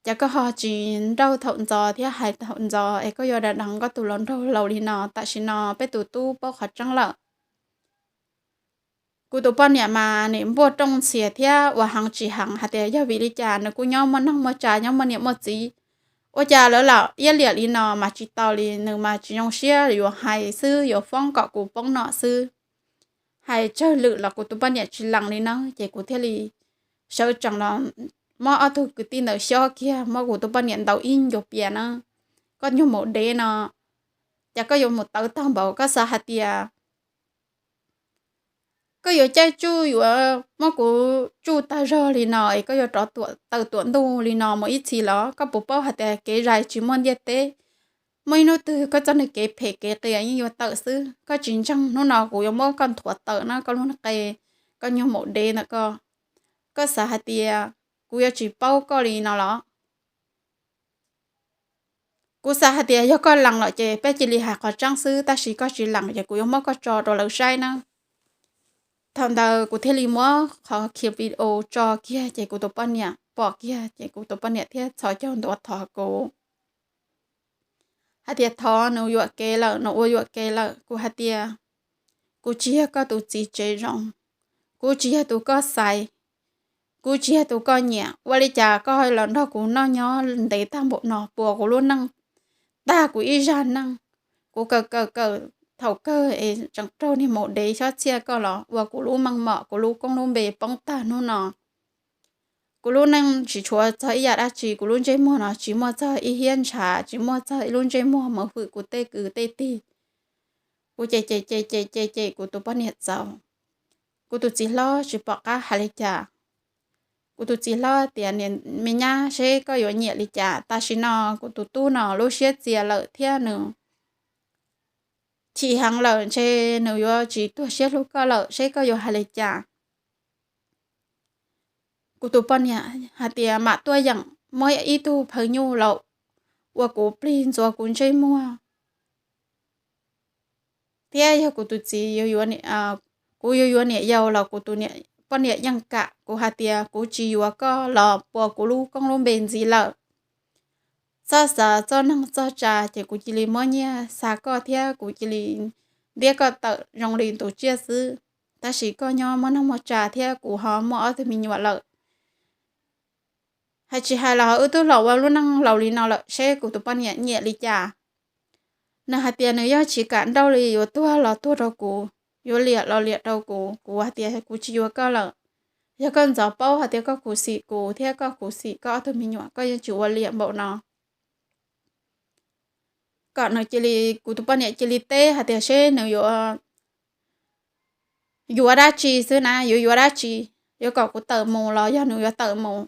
ces koj ho tsis nrauj thaum ntxov thiab hais thaum ntxov es koj yuav da deev koj tus hluas nraug laus li no. Tam sim no peb tus tub paub qhov tseeb lawm. Kuv tus poj niam mas nim npuaj rooj ntxhias thiab ua heev tsis heev hais tias yog vim li cas nws kuj nyob muaj neej muaj tsa, nyob muaj niam muaj txiv, ua cas lawv lam iab liam li no mas tsis tau li. Nws mas tsis zoo siab, yuav hais xwb, yuav foob kom kuv poob nom xwb. Hais tsawg lwm los kuv tus poj niam tsis lees li na, ces kuv thiaj li sawv tsees los muab ob tug kwv tij ntawd xyob kiag, muab kuv tus poj niam ntaus ib ncua pias na. Koj nyuag maum dev no, ces koj yuav mus tawv tag npaum, koj xav hais tias koj yuav caij tsuj yuav muab kuv tsuj tag zog li no es koj yuav rov taw tuam ntuj li no mus ib txhis los? Koj puas paub hais tias kev zais tsis muaj ntiaj teb, muaj ib hnub twg koj txoj niag kev phem kev qias yeej yuav tawm xwb. Koj tsis ntseeg, hnub no kuv yuav muab koj nthuav tawm na, koj lub niag qe, koj nyuag maum dev ntawm koj, koj xav hais tias kuv yuav tsis paub koj li no los? Kuv xav hais tias yog koj lees lawm ces peb cia li hais qhov tseeb xwb, tab sis koj tsis lees ces kuv yuav muab koj tso rau lawv saib nawb. Thaum ntawd kuv thiaj li muab qhov khiv video tso kiag ces kuv tus poj niam pom kiag ces kuv tus poj niam thiaj txhos caug ntua thov kuv hais tias thov nws yuam kev lawm, nws ua yuam kev lawm. Kuv hais tias kuv tsis yog koj tus txiv tsev zoo, kuv tsis yog tus koj xaiv, kuv tsis yog tus koj nyiam. Ua li cas koj los nrog kuv noj nyob ntev tag npaum no, puas kuv lub neej tag kuv ib zag neej. Kuv kawm kawm kawm thaum kawg es tseem raug niag maum dev xyob txhiaj koj los ua kuv lub meej mom, kuv lub koob lub npe poob tag hnub no. Kuv lub neej tsis tshuav txog ib yam dab tsi, kuv lub ntsej muag no tsis muaj txog ib hiab ntshav, tsis muaj txog ib lub ntsej muag mus hwm kuv tej kwv tej tij. Kuv cem cem cem cem cem cem kuv tus poj niam txaus. Kuv tus txiv hlob tsis pom qab hais li cas. Kuv tus txiv hlob tias, niam me nyab, seb koj yuav nyiam li cas, tam sim no kuv tus tub no lub siab txias lawm thiab nws chim heev lawm, ntshe nws yuav tsis tuag siab hlub koj lawm, seb koj yuav hais li cas. Kuv tus poj niam hais tias mam tuaj yeem, muab ib tug phaw nyuj los ua kuv plig ntxuav kuv ntsej muag, thiab yog kuv tus txiv, kuv yuav yuav niam yau los kuv tus poj niam yeej kam. Kuv hais tias kuv tsis yuav koj los puas kuv lub koob lub npe ntxiv lawm. Txoj xav txoj neeg txoj tsa ces kuv cia li muab nyiaj xa koj thiab kuv cia li ntiab koj tawm zoo li tus tsiaj xwb. Tab sis koj nyob muaj neej muaj tsa thiab kuv ho muaj ob tug me nyuam lawm. Hais tsis hais los wb twb los ua lub neej laus li no lawm, seb kuv tus poj niam nyiam li cas. Nws hais tias nws yog tsis kam nrauj li, yuav tuag los tuag rau kuv, yuav liam los liam rau kuv. Kuv hais tias kuv tsis yuav koj lawm. Yog koj ntxov paub hais tias koj khuv xim kuv thiab koj khuv xim koj ob tug me nyuam, koj yeej tsis ua liam npaum no. Kom nws cia li, kuv tus poj niam cia li teb hais tias seb nws yuav yuav dab tsi xwb na, yuav yuav dab tsi, yuav kom kuv tawm mus los yog nws yuav tawm mus.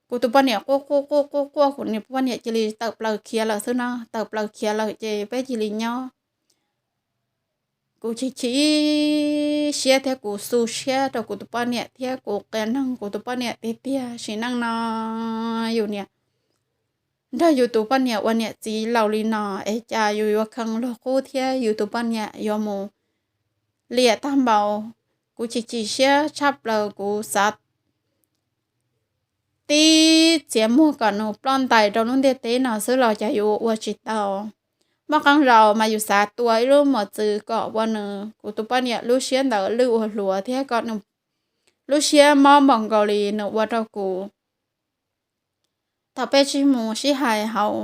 Kuv tus poj niam quaj quaj quaj quaj quaj, kuv tus poj niam cia li tawm plaws khiav lawm xwb no, tawm plaws khiav lawm ces peb cia li nyob. Kuv chim chim siab thiab kuv xu siab rau kuv tus poj niam thiab kuv qias neeg kuv tus poj niam tiag tiag. Sim neej no yus niam nrog yus tus poj niam ua niam txiv laus li no es cas yus yuav kheev luag qub thiab yus tus poj niam yuav mus liam tag npaum. Kuv chim chim siab tshaj plaws, kuv xav tib txiav muag kom nws ploj ntais rau lub ntiaj teb no xwb los cas yus ua tsis tau. Muaj qee zaus mas yus xav tua ib lub mos txwv kom ua nws, kuv tus poj niam lub siab ntawd lwj ua hluav thiab kom nws lub siab mob npaum nkaus li nws ua rau kuv. Thaum peb sib mus sib hais hauv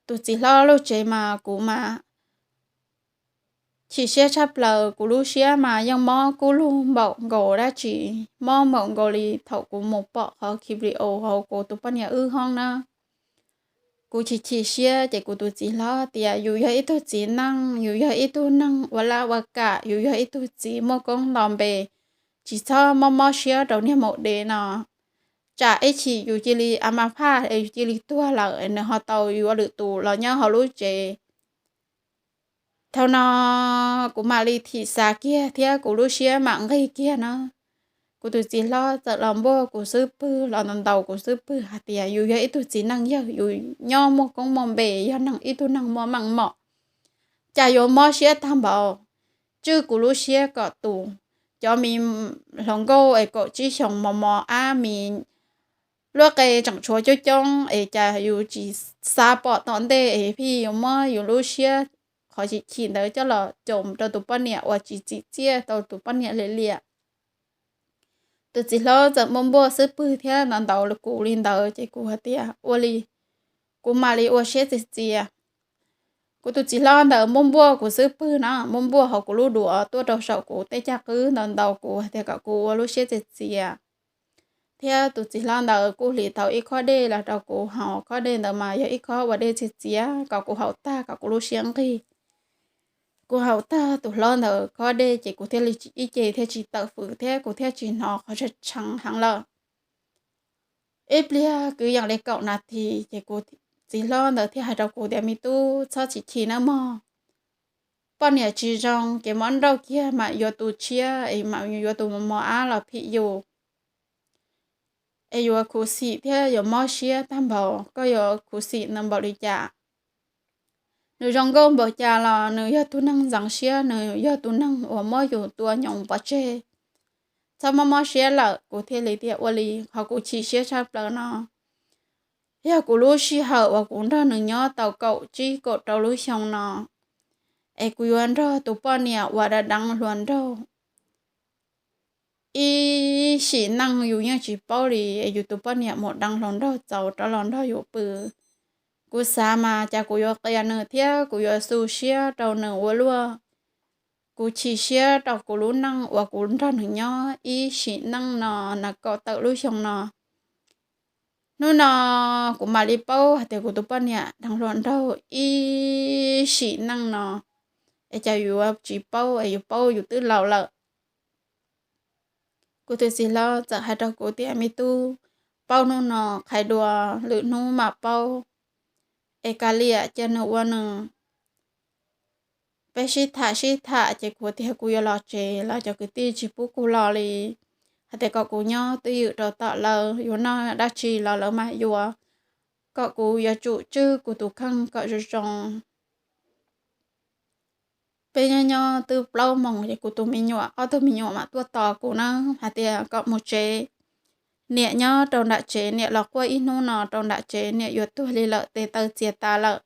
tus txiv hlob lub tsev mas kuv mas chim siab tshaj plaws, kuv lub siab mas yeej mob kub lug npaum nkaus dab tsi, mob npaum nkaus li thaum kuv mus pom qhov khiv video hauv kuv tus poj niam wb hoob na. Kuv chim chim siab ces kuv tus txiv hlob tias yus yog ib tug txiv neej, yus yog ib tug neeg ua laj ua kam, yus yog ib tug txiv muaj koob nto npe, tsis txhob mob mob siab rau niag maum dev no. Tsam ib chim yus cia li a ma phaj es yus cia li tuag lawm nws ho tau yuav lwm tus los nyob hauv lub tsev. Thaum no kuv mam li thim xav kiag thiab kuv lub siab mam nqig kiag na. Kuv tus txiv hlob txawm los npuaj kuv xub pwg los ntaus ntaus kuv xub pwg hais tias yus yog ib tug txiv neej yawg, yus nyob muaj koob muaj npe, yog neeg ib tug neeg muaj meej mom, cas yuav mob siab tag npaum. Tswj kuv lub siab kom tus, cov me hluas nkauj es kaum tsib xyoos mos mos ab mis luaj qe tseem tshuav coob coob es cas yus tsis xav pom tom ntej es pheej yuav muab yus lub siab qhov chim chim ntawd coj los caum rau tus poj niam uas tsis txim txiaj tau tus poj niam li liam. Tus txiv hlob txawm npuaj npuaj xub pwg thiab ntaus ntaus kuv li ntawd ces kuv hais tias ua li, kuv mam li ua siab txias txias. Kuv tus txiv hlob ntawd npuaj npuaj kuv xub pwg na, npuaj npuaj hauv kuv lub duav tuaj rau saum kuv tej caj qwb, ntaus ntaus kuv hais tias kom kuv ua lub siab txias txias. Thiab tus txiv hlob ntawd kuj hliv tau ib khob dej los rau kuv haus, khob dej ntawd mas yog ib khob ua dej txias txias kom kuv haus tag kom kuv lub siab nqig. Kuv haus tag tus hlob ntawd khob dej ces kuv thiaj li ib ce thiaj tsis tawm fwv thiab kuv thiaj tsis hnov qhov tshee heev lawm. Ib pliag kwv yees li kaum nas this ces kuv txiv hlob ntawd thiaj hais rau kuv tias, me tub, txhob chim chim nawb mog. poj niam tsis zoo ces muab nrauj kiag mam yuav tus tshiab es mam yuav tus mos mos ab los phim yus, es yuav khuv xim thiab yuav mob siab tag npaum, koj yuav khuv xim ntau npaum li cas? Nws zoo nkauj npaum cas los nws yog tus neeg ntxeev siab, nws yog tus neeg uas muab yus tua nyoos pov tseg. Txhob mob mob siab lawm. Kuv thiaj li tias ua li, qhov kuv chim siab tshaj plaws no yog kuv lub sij hawm uas kuv nrog nws nyob tau kaum tsib kaum rau lub xyoo no, es kuv yuav nrog tus poj niam uas deev deev hluas nraug ib sim neej yus yeej tsis paub li. Yus tus poj niam mus deev hluas nraug txaus rov los nrog yus pw. Kuv xav mas cas kuv yuav qias nws thiab kuv yuav xu siab rau nws ua luaj. Kuv chim siab rau kuv lub neej uas kuv nrog nws nyob ib sim neej no, na kaum tawm lub xyoo no. Hnub no kuv mam li paub hais tias kuv tus poj niam deev hluas nraug ib sim neej no, es cas yuav tsis paub, es yus paub yus twb laus lawm. Kuv tus txiv hlob txawm hais rau kuv tias, me tub, paub hnub no qhais dua, lwm hnub mam paub. Es kav liam, cia nws ua nws. Peb sib tham sib tham ces kuv tias kuv yuav los tsev los cov kwv tij tsis pub kuv los li, hais tias kom kuv nyob twj ywm rau tom lawv, yuav noj dab tsi los lawv mam yuav, kom kuv yuav tsum tswj kuv tus kheej kom zoo zoo. Peb nyob nyob twb plaub moos ces kuv tus me nyuam, ob tug me nyuam mam tuaj tos kuv na, hais tias kom mus tsev. Niam nyob rau nram tsev, niam los quaj ib hnub no rau nram tsev, niam yuav tuag li lawm, tes taw txias tas lawm.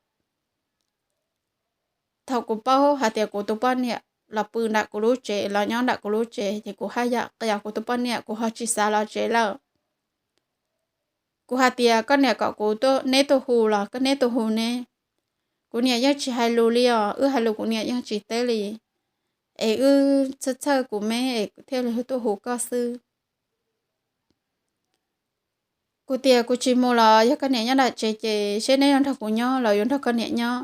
Thaum kuv paub hais tias kuv tus poj niam los pw nram kuv lub tsev, los nyob nram kuv lub tsev, ces kuv haj yam qias kuv tus poj niam, kuv ho tsis xav los tsev lawm. Kuv hais tias koj niam kom kuv, neb tuaj hu los koj neb tuaj hu ne. Kuv niam yeej tsis hais lus li os, wb hais lus kuv niam yeej tsis teb li. Es wb txhawj txhawj kuv me es thiaj li tuaj hu koj xwb. Kuv tias kuv tsis mus los yog koj niam nyob nram tsev ces seb neb yuav nrog kuv nyob los yuav nrog koj niam nyob.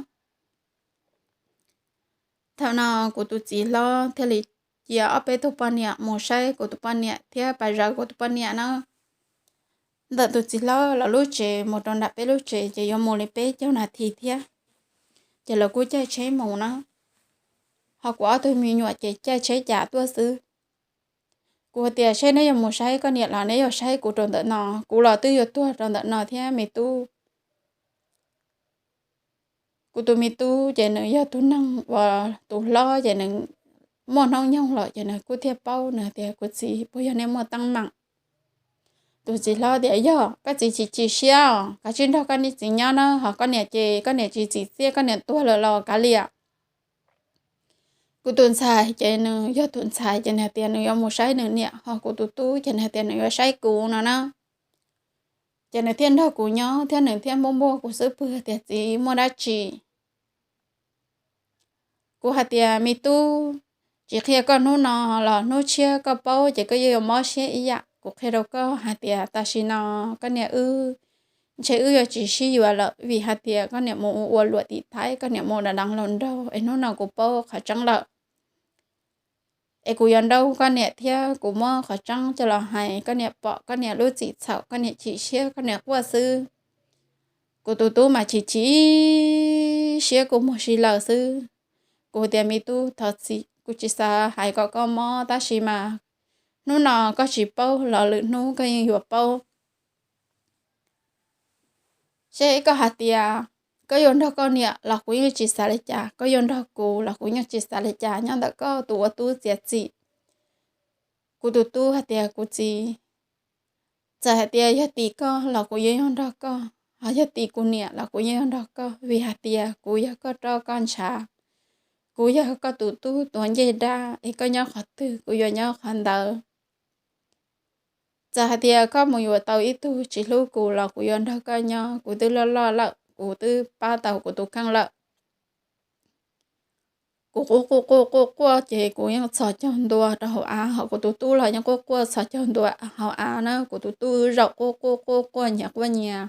Thaum no kuv tus txiv hlob thiaj li cia ob peb tug poj niam mus saib kuv tus poj niam thiab pas zawv kuv tus poj niam na. Ntawm tus txiv hlob lawv lub tsev mus rau nram peb lub tsev ces yuav mus li peb caug nas this thiab, ces lawv kuj caij tsheb mus na. Ho kuv ob tug me nyuam ces caij tsheb cas tuaj xwb. Kuv tias seb neb yuav mus saib koj niam los neb yuav saib kuv rau ntawm no, kuv los twb yuav tuag rau ntawm no thiab me tub. Kuv tus me tub ces nws yog tus neeg uas tus hlob ces nws muaj hnub nyoog lawm ces nws kuj thiaj paub, nws tias kuv txiv, puas yog nej muaj teeb meem? Tus txiv hlob tias yog, koj txiv tsis chim siab os, kav tsij nrog koj niam txiv nyob na, ho koj niam ces koj niam tsis txim txiaj, koj niam tuag lawm los kav liam. Kuv tus ntxhais ces nws yog tus ntxhais ces nws hais tias nws yuav mus saib nws niam, ho kuv tus tub ces nws hais tias nws yuav saib kuv no na. Ces nws thiaj nrog kuv nyob thiab nws thiaj npuaj npuaj kuv xub pwg tias txiv, muaj dab tsi? Kuv hais tias me tub, tsis qhia koj hnub no los hnub tshiab koj paub ces koj yeej yuav mob siab ib yam. Kuv qhia rau koj hais tias tam sim no koj niam wb, ntshe wb yuav tsis sib yuav lawm vim hais tias koj niam mus ua luam tim Thaib, koj niam mus deev deev hluas nraug es hnub no kuv paub qhov tseeb lawm. Es kuv yuav nrauj koj niam thiab kuv muab qhov tseeb coj los hais, koj niam pom koj niam lub txim txhaum, koj niam chim siab, koj niam quaj xwb. Kuv tus tub mas chim chim siab kua muag si lawm xwb. Kuv tias me tub, thov txim, kuv tsis xav hais kom koj mob tab sis mas hnub no koj tsis paub los lwm hnub koj yeej yuav paub. Seb koj hais tias koj yuav nrog koj niam los kuv yeej tsis xav li cas, koj yuav nrog kuv los kuv yeej tsis xav li cas, nyob ntawm koj tus ua tub txiav txim. Kuv tus tub hais tias kuv txiv, txawm hais tias yog tim koj los kuv yeej yuav nrog koj, ho yog tim kuv niam los kuv yeej yuav nrog koj, vim hais tias kuv yog koj roj koj ntshav, kuv yog koj tus tub tuav ncej dab, es koj nyob qhov twg kuv yuav nyob qhov ntawd. Txawm hais tias koj mus yuav tau ib tug tsis hlub kuv los kuv yuav nrog koj nyob, kuv twb loj loj lawm, kuv twb pab tau kuv tus kheej lawm. Kuv quaj quaj quaj quaj quaj ces kuv yeej txhos caug ntua rau hauv av, ho kuv tus tub los yeej quaj quaj txhos caug ntua hauv av na, kuv tus tub wb zaum quaj quaj quaj quaj nyias quaj nyias,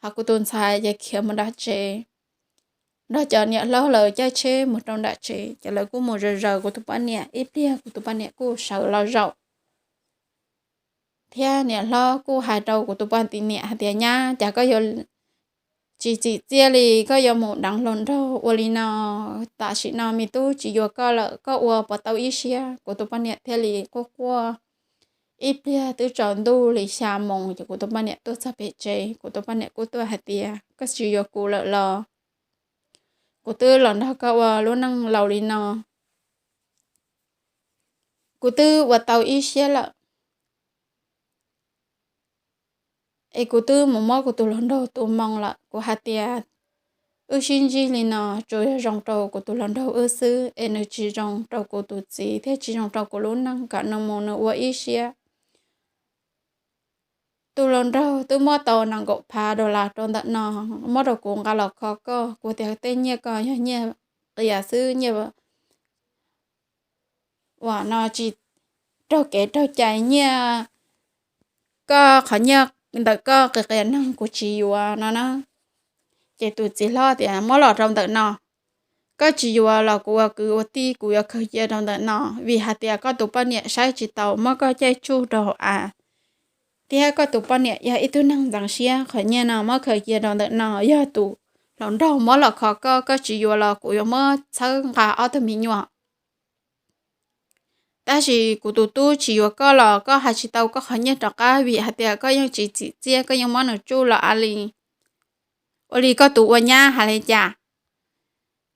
ho kuv tus ntxhais ces khiav mus nram tsev, nrog cov niam hlob lawv caij tsheb mus rau nram tsev, ces lawv kuj mus zaws zaws kuv tus poj niam ib pliag, kuv tus poj niam kuj sawv los zaum. Thiab niam hlob kuj hais rau kuv tus poj niam hais tias nyab, cas koj yuav tsis txim txiaj li, koj yuav mus deev hluas nraug ua li no. Tam sim no me tub tsis yuav koj lawm, koj ua puas tau ib siab? Kuv tus poj niam thiaj li quaj quaj. Ib pliag twb tsaus ntuj li xya moos ces kuv tus poj niam tuaj txog pem tsev. Kuv tus poj niam kuj tuaj hais tias, koj tsis yuav kuv lawm los? Kuv twb los nrog koj ua lub neej laus li no, kuv twb ua tau ib siab lawm, es kuv twb mus muab kuv tus hluas nraug tu moo lawm. Kuv hais tias, wb sib ntsib li no tsuas yog zoo rau kuv tus hluas nraug wb xwb, es nws tsis zoo rau kuv tus txiv thiab tsis zoo rau kuv lub neej, kom nws mus nws ua ib siab. Tus hluas nraug twb muab tau nees nkaum phav dollar rau ntawm no, muab rau kuv nqa los kho koj. Kuv tias, tej nyiaj ko yog nyiaj qias xwb, nyiaj uas no tsis raug kev raug cai, nyiaj koj qhov nyiaj ntawm koj qias qias neeg, kuv tsis yuav no na. Ces tus txiv hlob tias, muab los rau ntawm no, koj tsis yuav los kuv ua kwv ua tij kuv yuav khaws cia rau ntawm no, vim hais tias koj tus poj niam saib tsis taus, muab koj caij tsuj rau hauv av, thiab koj tus poj niam yog ib tug neeg ntxeev siab, qhov nyiaj no muab khaws cia rau ntawm no, yog tus hluas nraug muab los kho koj, koj tsis yuav los kuv yuav muab txhawb nqa ob tug me nyuam. Tab sis kuv tus tub tsis yuav koj los koj hais tsis tau koj qhov nyiaj rov qab, vim hais tias koj yeej tsis txim txiaj, koj yeej muab nws tsuj los av li. Ua li koj tus ua nyab hais li cas?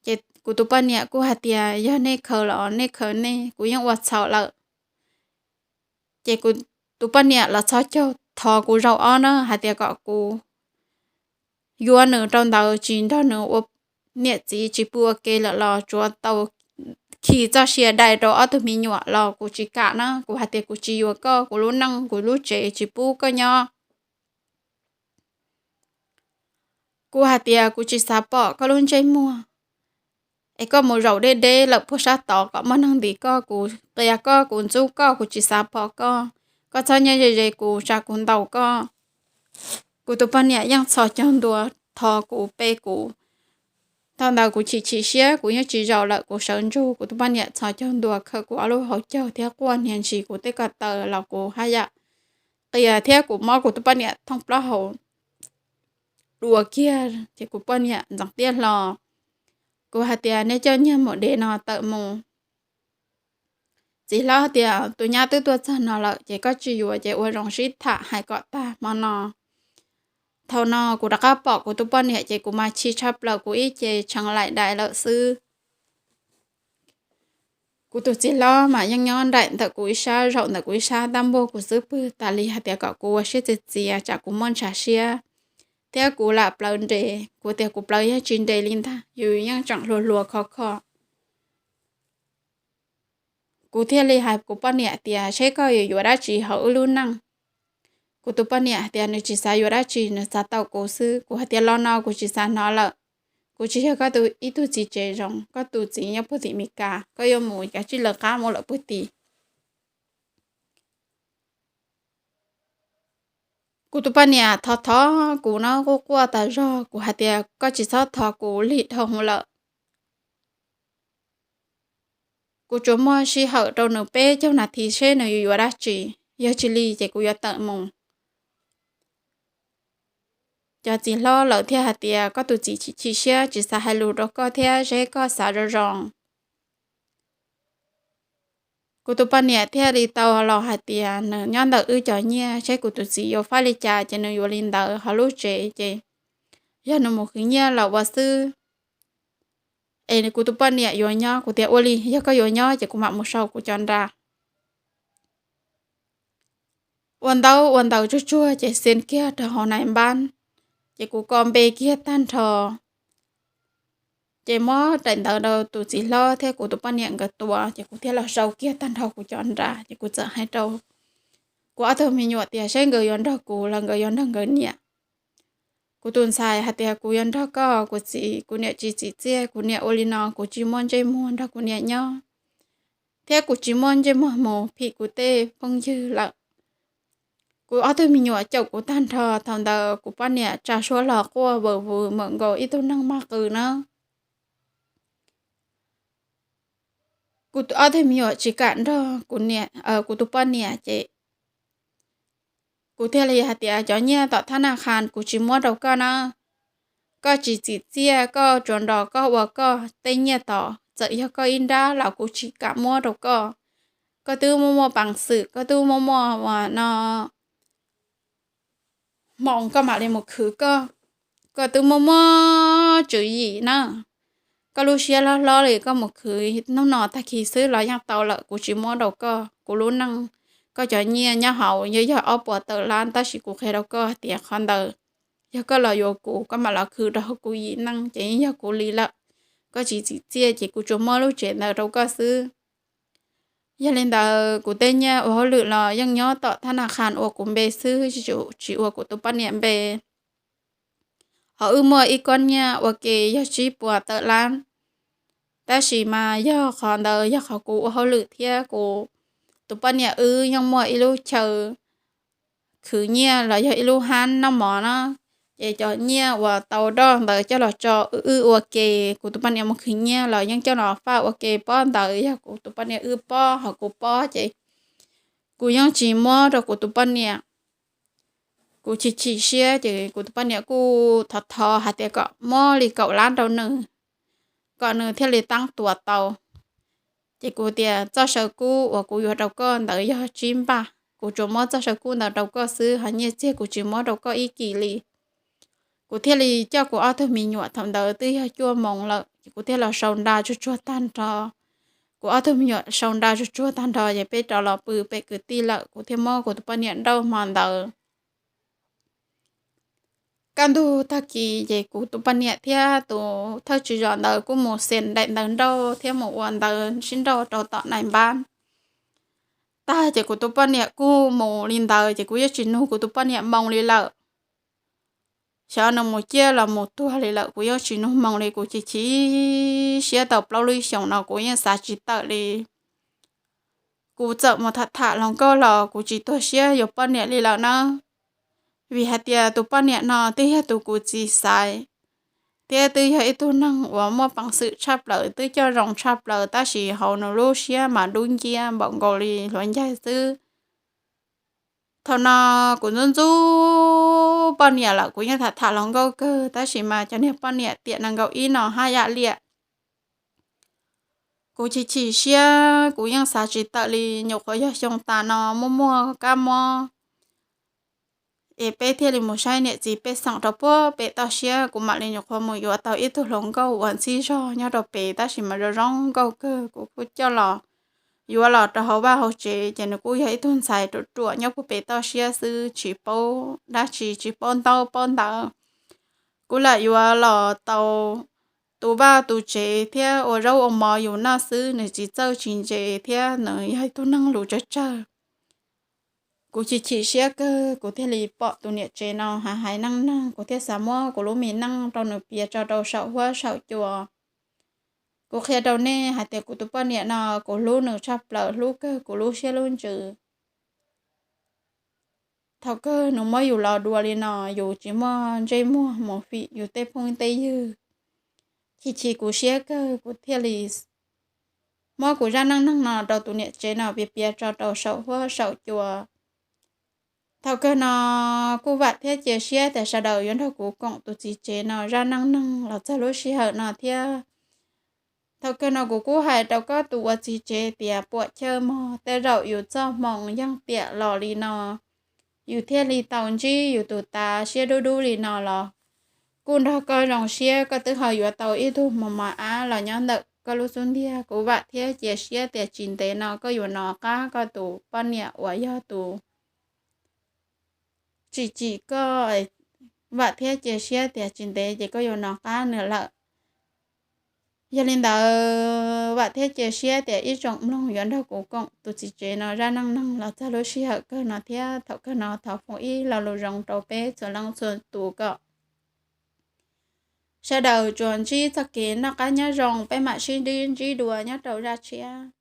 Ces kuv tus poj niam kuj hais tias, yog nej khaws los nej khaws nej, kuv yeej ua txhaum lawm. Ces kuv tus poj niam los txhos caug thov kuv zaum ob na, hais tias kom kuv yuav nws rau ntawd, tsis nrog nws ua niam txiv, tsis pw ua ke lawm los tsuav tau khi txoj sia dai rau ob tug me nyuam los kuv tsis kam na. Kuv hais tias, kuv tsis yuav koj, kuv lub neej kuv lub tsev tsis pub koj nyob. Kuv hais tias, kuv tsis xav pom koj lub ntsej muag, es koj mus zaum deb deb lawm puag sab tod kom muaj neeg ntim koj, kuv qia koj, kuv ntxub koj, kuv tsis xav pom koj. Koj txhob nyob ze ze kuv, tsam kuv ntaus koj. Kuv tus poj niam yeej txhos caug ntua thov kuv, pe kuv. Thaum ntawd kuv chim chim siab, kuv yeej tsis zaum lawm, kuv sawv ntsug. Kuv tus poj niam txhos caug ntua khawm kuv ob lub hauv caug thiab quaj niag ntsis kuv tej ko taw los kuv haj yam qia thiab kuv muab kuv tus poj niam thooj plaub hau dua kiag, ces kuv poj niam ntxeev tiaj hlo. Kuv hais tias, nej coj niag maum dev no tawm mus. Txiv hlob tias, tus nyab twb tuaj txog no lawm ces koj tsis yuav ces ua zoo sib tham hais kom tag hmo no. Thaum no kuv rov qab pom kuv tus poj niam ces kuv mas chim tshaj plaws, kuv ib ce tshee laim dais lawm xwb. Kuv tus txiv hlob mas yeej nyob nraim ntawm kuv ib sab, zaum ntawm kuv ib sab, tab npuaj kuv xub pwg tas li hais tias kom kuv ua siab txias txias tsam kuv muaj ntshav siab, thiab kuv lam plawv nres. Kuv tias kuv plawv yeej tsis nres li ntag, yus yeej tseem hluas hluas khov kho. Kuv thiaj li hais kuv poj niam tias, seb koj yuav yuav dab tsi hauv wb lub neej? Kuv tus poj niam hais tias nws tsis xav yuav dab tsi, nws xav tau kuv xwb. Kuv hais tias, lo no kuv tsis xav hnov lawm. Kuv tsis yog koj ib tug txiv tsev zoo, koj tus txiv nyob puag tim Meskas, koj yuav mus kav tsij lawv qab mus lawm puag tim. Kuv tus poj niam thov thov kuv no quaj quaj tas zog, kuv hais tias koj tsis txhob thov kuv lig dhau hwv lawm. Kuv tsuas muaj sij hawm rau nws peb caug nas this seb nws yuav yuav dab tsi, yog tsis li ces kuv yuav tawm mus. Cov txiv hlob lawv thiaj hais tias koj tus txiv chim siab tsis xav hais lus rau koj thiab, seb koj xav zoo zoo. Kuv tus poj niam thiaj li tau los hais tias nws nyob ntawm wb cov nyiaj, seb kuv tus txiv yuav faib li cas ces nws yuav li ntawd, ho lub tsev ces yog nws mus khwv nyiaj los ua xwb. Es kuv tus poj niam yuav nyob, kuv tias ua li, yog koj yuav nyob ces kuv mam mus sau kuv cov nra. Ua ntaub ua ntawv tsuag tsuag ces xia kiag rau hauv nais npab, ces kuv ko npe kiag tag nrho. Ces muab daim ntawv rau tus txiv hlob thiab kuv tus poj niam nkawd tua, ces kuv thiaj los sau kiag tag nrho kuv cov nra, ces kuv txawm hais rau kuv ob tug me nyuam tias seb nkawd yuav nrog kuv los nkawd yuav nrog nkawd niam. Kuv tus ntxhais hais tias kuv yuav nrog koj, kuv txiv, kuv niam tsis txim txiaj, kuv niam ua li no kuv tsis muaj ntsej muag nrog kuv niam nyob, thiab kuv tsis muaj ntsej muag mus phim kuv tej phooj ywg lawm. Kuv ob tug me nyuam caum kuv tag nrho, thaum ntawd kuv poj niam tsa suab los quaj vawv vwv mam nkaus ib tug neeg maj qw na. Kuv ob tug me nyuam tsis kam nrog kuv niam, kuv tus poj niam ces kuv thiaj li hais tias cov nyiaj tom thab naj khas kuv tsis muab rau koj na, koj tsis txim txiaj, koj tsuas nrog koj ua koj tej nyiaj tod, txawm yog koj ib nrab los kuv tsis kam muab rau koj. Koj twb muaj muaj peev xwm, koj twb muaj muaj ua no hmoo koj mam li mus khwv koj. Koj twb muaj muaj tswv yim na. Koj lub siab hlob hlob li koj mus khwv hnub no tag kis xwb los yeej tau lawm, kuv tsis muab rau koj. Kuv lub neej, koj cov nyiaj nyob hauv yog yog ob puas tawm lab, tab sis kuv qhia rau koj hais tias qhov ntawd yog koj los yuav kuv, koj mam los khwv rau hauv kuv yim neej ces yeej yog kuv li lawm. Koj tsis txim txiaj ces kuv tsuas muab lub tsev ntawd rau koj xwb. Yog li ntawd kuv tej nyiaj ua hauj lwm los yeej nyob tom thab na khas ua kuv npe xwb, tsis ua kuv tus poj niam npe. Hos wb muaj ib kob nyiaj ua ke yog tsib puas tawm lab, tab sis mas yog qhov ntawd yog qhov kuv ua hauj lwm thiab kuv tus poj niam wb yeej muaj ib lub chaw khwv nyiaj los yog ib lub hab noj mov na. Ces cov nyiaj uas tau roj ntawd coj los tso wb ua ke, kuv tus poj niam mus khwv nyiaj los yeej coj los faj ua ke, pob ntawd yog kuv tus poj niam wb pob hos kuv pob ces kuv yeej tsis muab rau kuv tus poj niam. Kuv chim chim siab ces kuv tus poj niam kuj thov thov hais tias kom muab li kaum lab rau nws, kom nws thiaj li tab tuam tau. Ces kuv tias txoj saw kub uas kuv yuav rau koj ntawd yog tsib npaj, kuv tsuas muab txoj saw kub ntawd rau koj xwb, hos nyiaj txiag kuv tsis muab rau koj ib kis li. Kuv thiaj li coj kuv ob tug me nyuam, thaum ntawd twb yog cuaj moos lawm ces kuv thiaj los sau nra tsuag tsuag tag nrho. Kuv ob tug me nyuam sau nra tsuag tsuag tag nrho ces peb rov los pw pem kwv tij lawm, kuv thiaj muab kuv tus poj niam nrauj hmo ntawd. Kaj ntug tag kis ces kuv tus poj niam thiab tus thawj tswv zos ntawd kuj mus xees daim ntawv nrauj thiab mus ua ntawv sib nrauj rau tom nais npab tag ces kuv tus poj niam kuj mus li ntawd ces kuv yeej tsis nug kuv tus poj niam moo li lawm. Xyov nws mus ciaj los mus tuag li lawm, kuv yeej tsis nug moo li, kuv chim chim siab tau plaub lub xyoos no kuv yeej xav tsis tawm li. Kuv txawm mus tham tham hluas nkauj los kuv tsis tuag siab yuav poj niam li lawm na. Vim hais tias tus poj niam no twb yog tus kuv txiv xaiv, thiab twb yog ib tug neeg uas muaj peev xwm tshaj plaws, twb coj zoo tshaj plaws, tab sis hauv nws lub siab mas dub nciab npaum nkaus li hluav ncaig xwb. Thaum no kuv ntxub ntxub poj niam lawm, kuv yeej tham tham hluas nkauj kawg, tab sis mas cov niag poj niam tiam nees nkaum ib no haj yam liam. Kuv chim chim siab, kuv yeej xav tsis tawm li, nyuam qhuav yog xyoo tas no muaj muaj kab mob es peb thiaj li mus saib niam txiv pej xeem rau puag pem toj siab, kuv mam li nyuam qhuav mus yuav tau ib tug hluas nkauj uas ntxib zog nyob rau pem, tab sis mas zoo zoo nkauj kawg, kuv kuj coj los yuav los rau hauv vaj hauv tsev, ces nws kuj yog ib tug ntxhais ruam ruam nyob puag pem toj siab xwb, tsis paub dab tsi, tsis paub ntaub paub ntawv. Kuv lam yuav los tau tu vaj tu tsev thiab ua zaub ua mov yus noj xwb, nws tsis txawj tsis ntse thiab nws yog ib tug neeg lus tsawg tsawg. Kuv chim chim siab kawg, kuv thiaj li pom tus niam tsev no hais hais neej neeg, kuv thiaj xav muab kuv lub me neej rau nws piav tso rau saum huab saum cua. Kuv qhia rau nej hais tias kuv tus poj niam no, kuv hlub nws tshaj plaws, hlub kawg kuv lub siab lub ntsws. Thaum kawg nws muab yus los dua li no, yus tsis muaj ntsej muag mus fim yus tej phooj tej ywg. Chim chim kuv siab kawg, kuv thiaj li muab kuv zaj neej neeg no rau tus niam tsev no piav piav tso rau saum huab saum cua. Thaum kawg no kuj vam thiab cia siab tias sawv daws yuav nrog kuv koom tus txiv tsev no zaj neej neeg los txog lub sij hawm no thiab. Thaum kawg no kuv kuj hais rau koj tus ua txiv tsev tias puam chawj mog, tej zaum yus txoj hmoo yeej tiam los li no, yus thiaj li tau ntsib yus tus tav siab dub dub li no los kuj nrog koj zoo siab, koj twb ho yuav tau ib tug mos mos ab los nyob ntawm koj lub xub ntiag. Kuv vam thiab cia siab tias tsis ntev no koj yuav nov qab koj tus poj niam uas yog tus tsim tsim koj. Vam thiab cia siab tias tsis ntev ces koj yuav nov qab nws lawm. Yog li ntawd vam thiab cia siab tias ib tsoom mloog yuav nrog kuv koom tus txiv tsev no zaj neej neeg los txog lub sij hawm kawg no thiab. Thaum kawg no thov foom ib lo lus zoo rau peb txhua leej txhua tus kom sawv daws tsuas ntsib txoj kev noj qab nyob zoo, peb mam sib ntsib dua nyob rau zaj tshiab.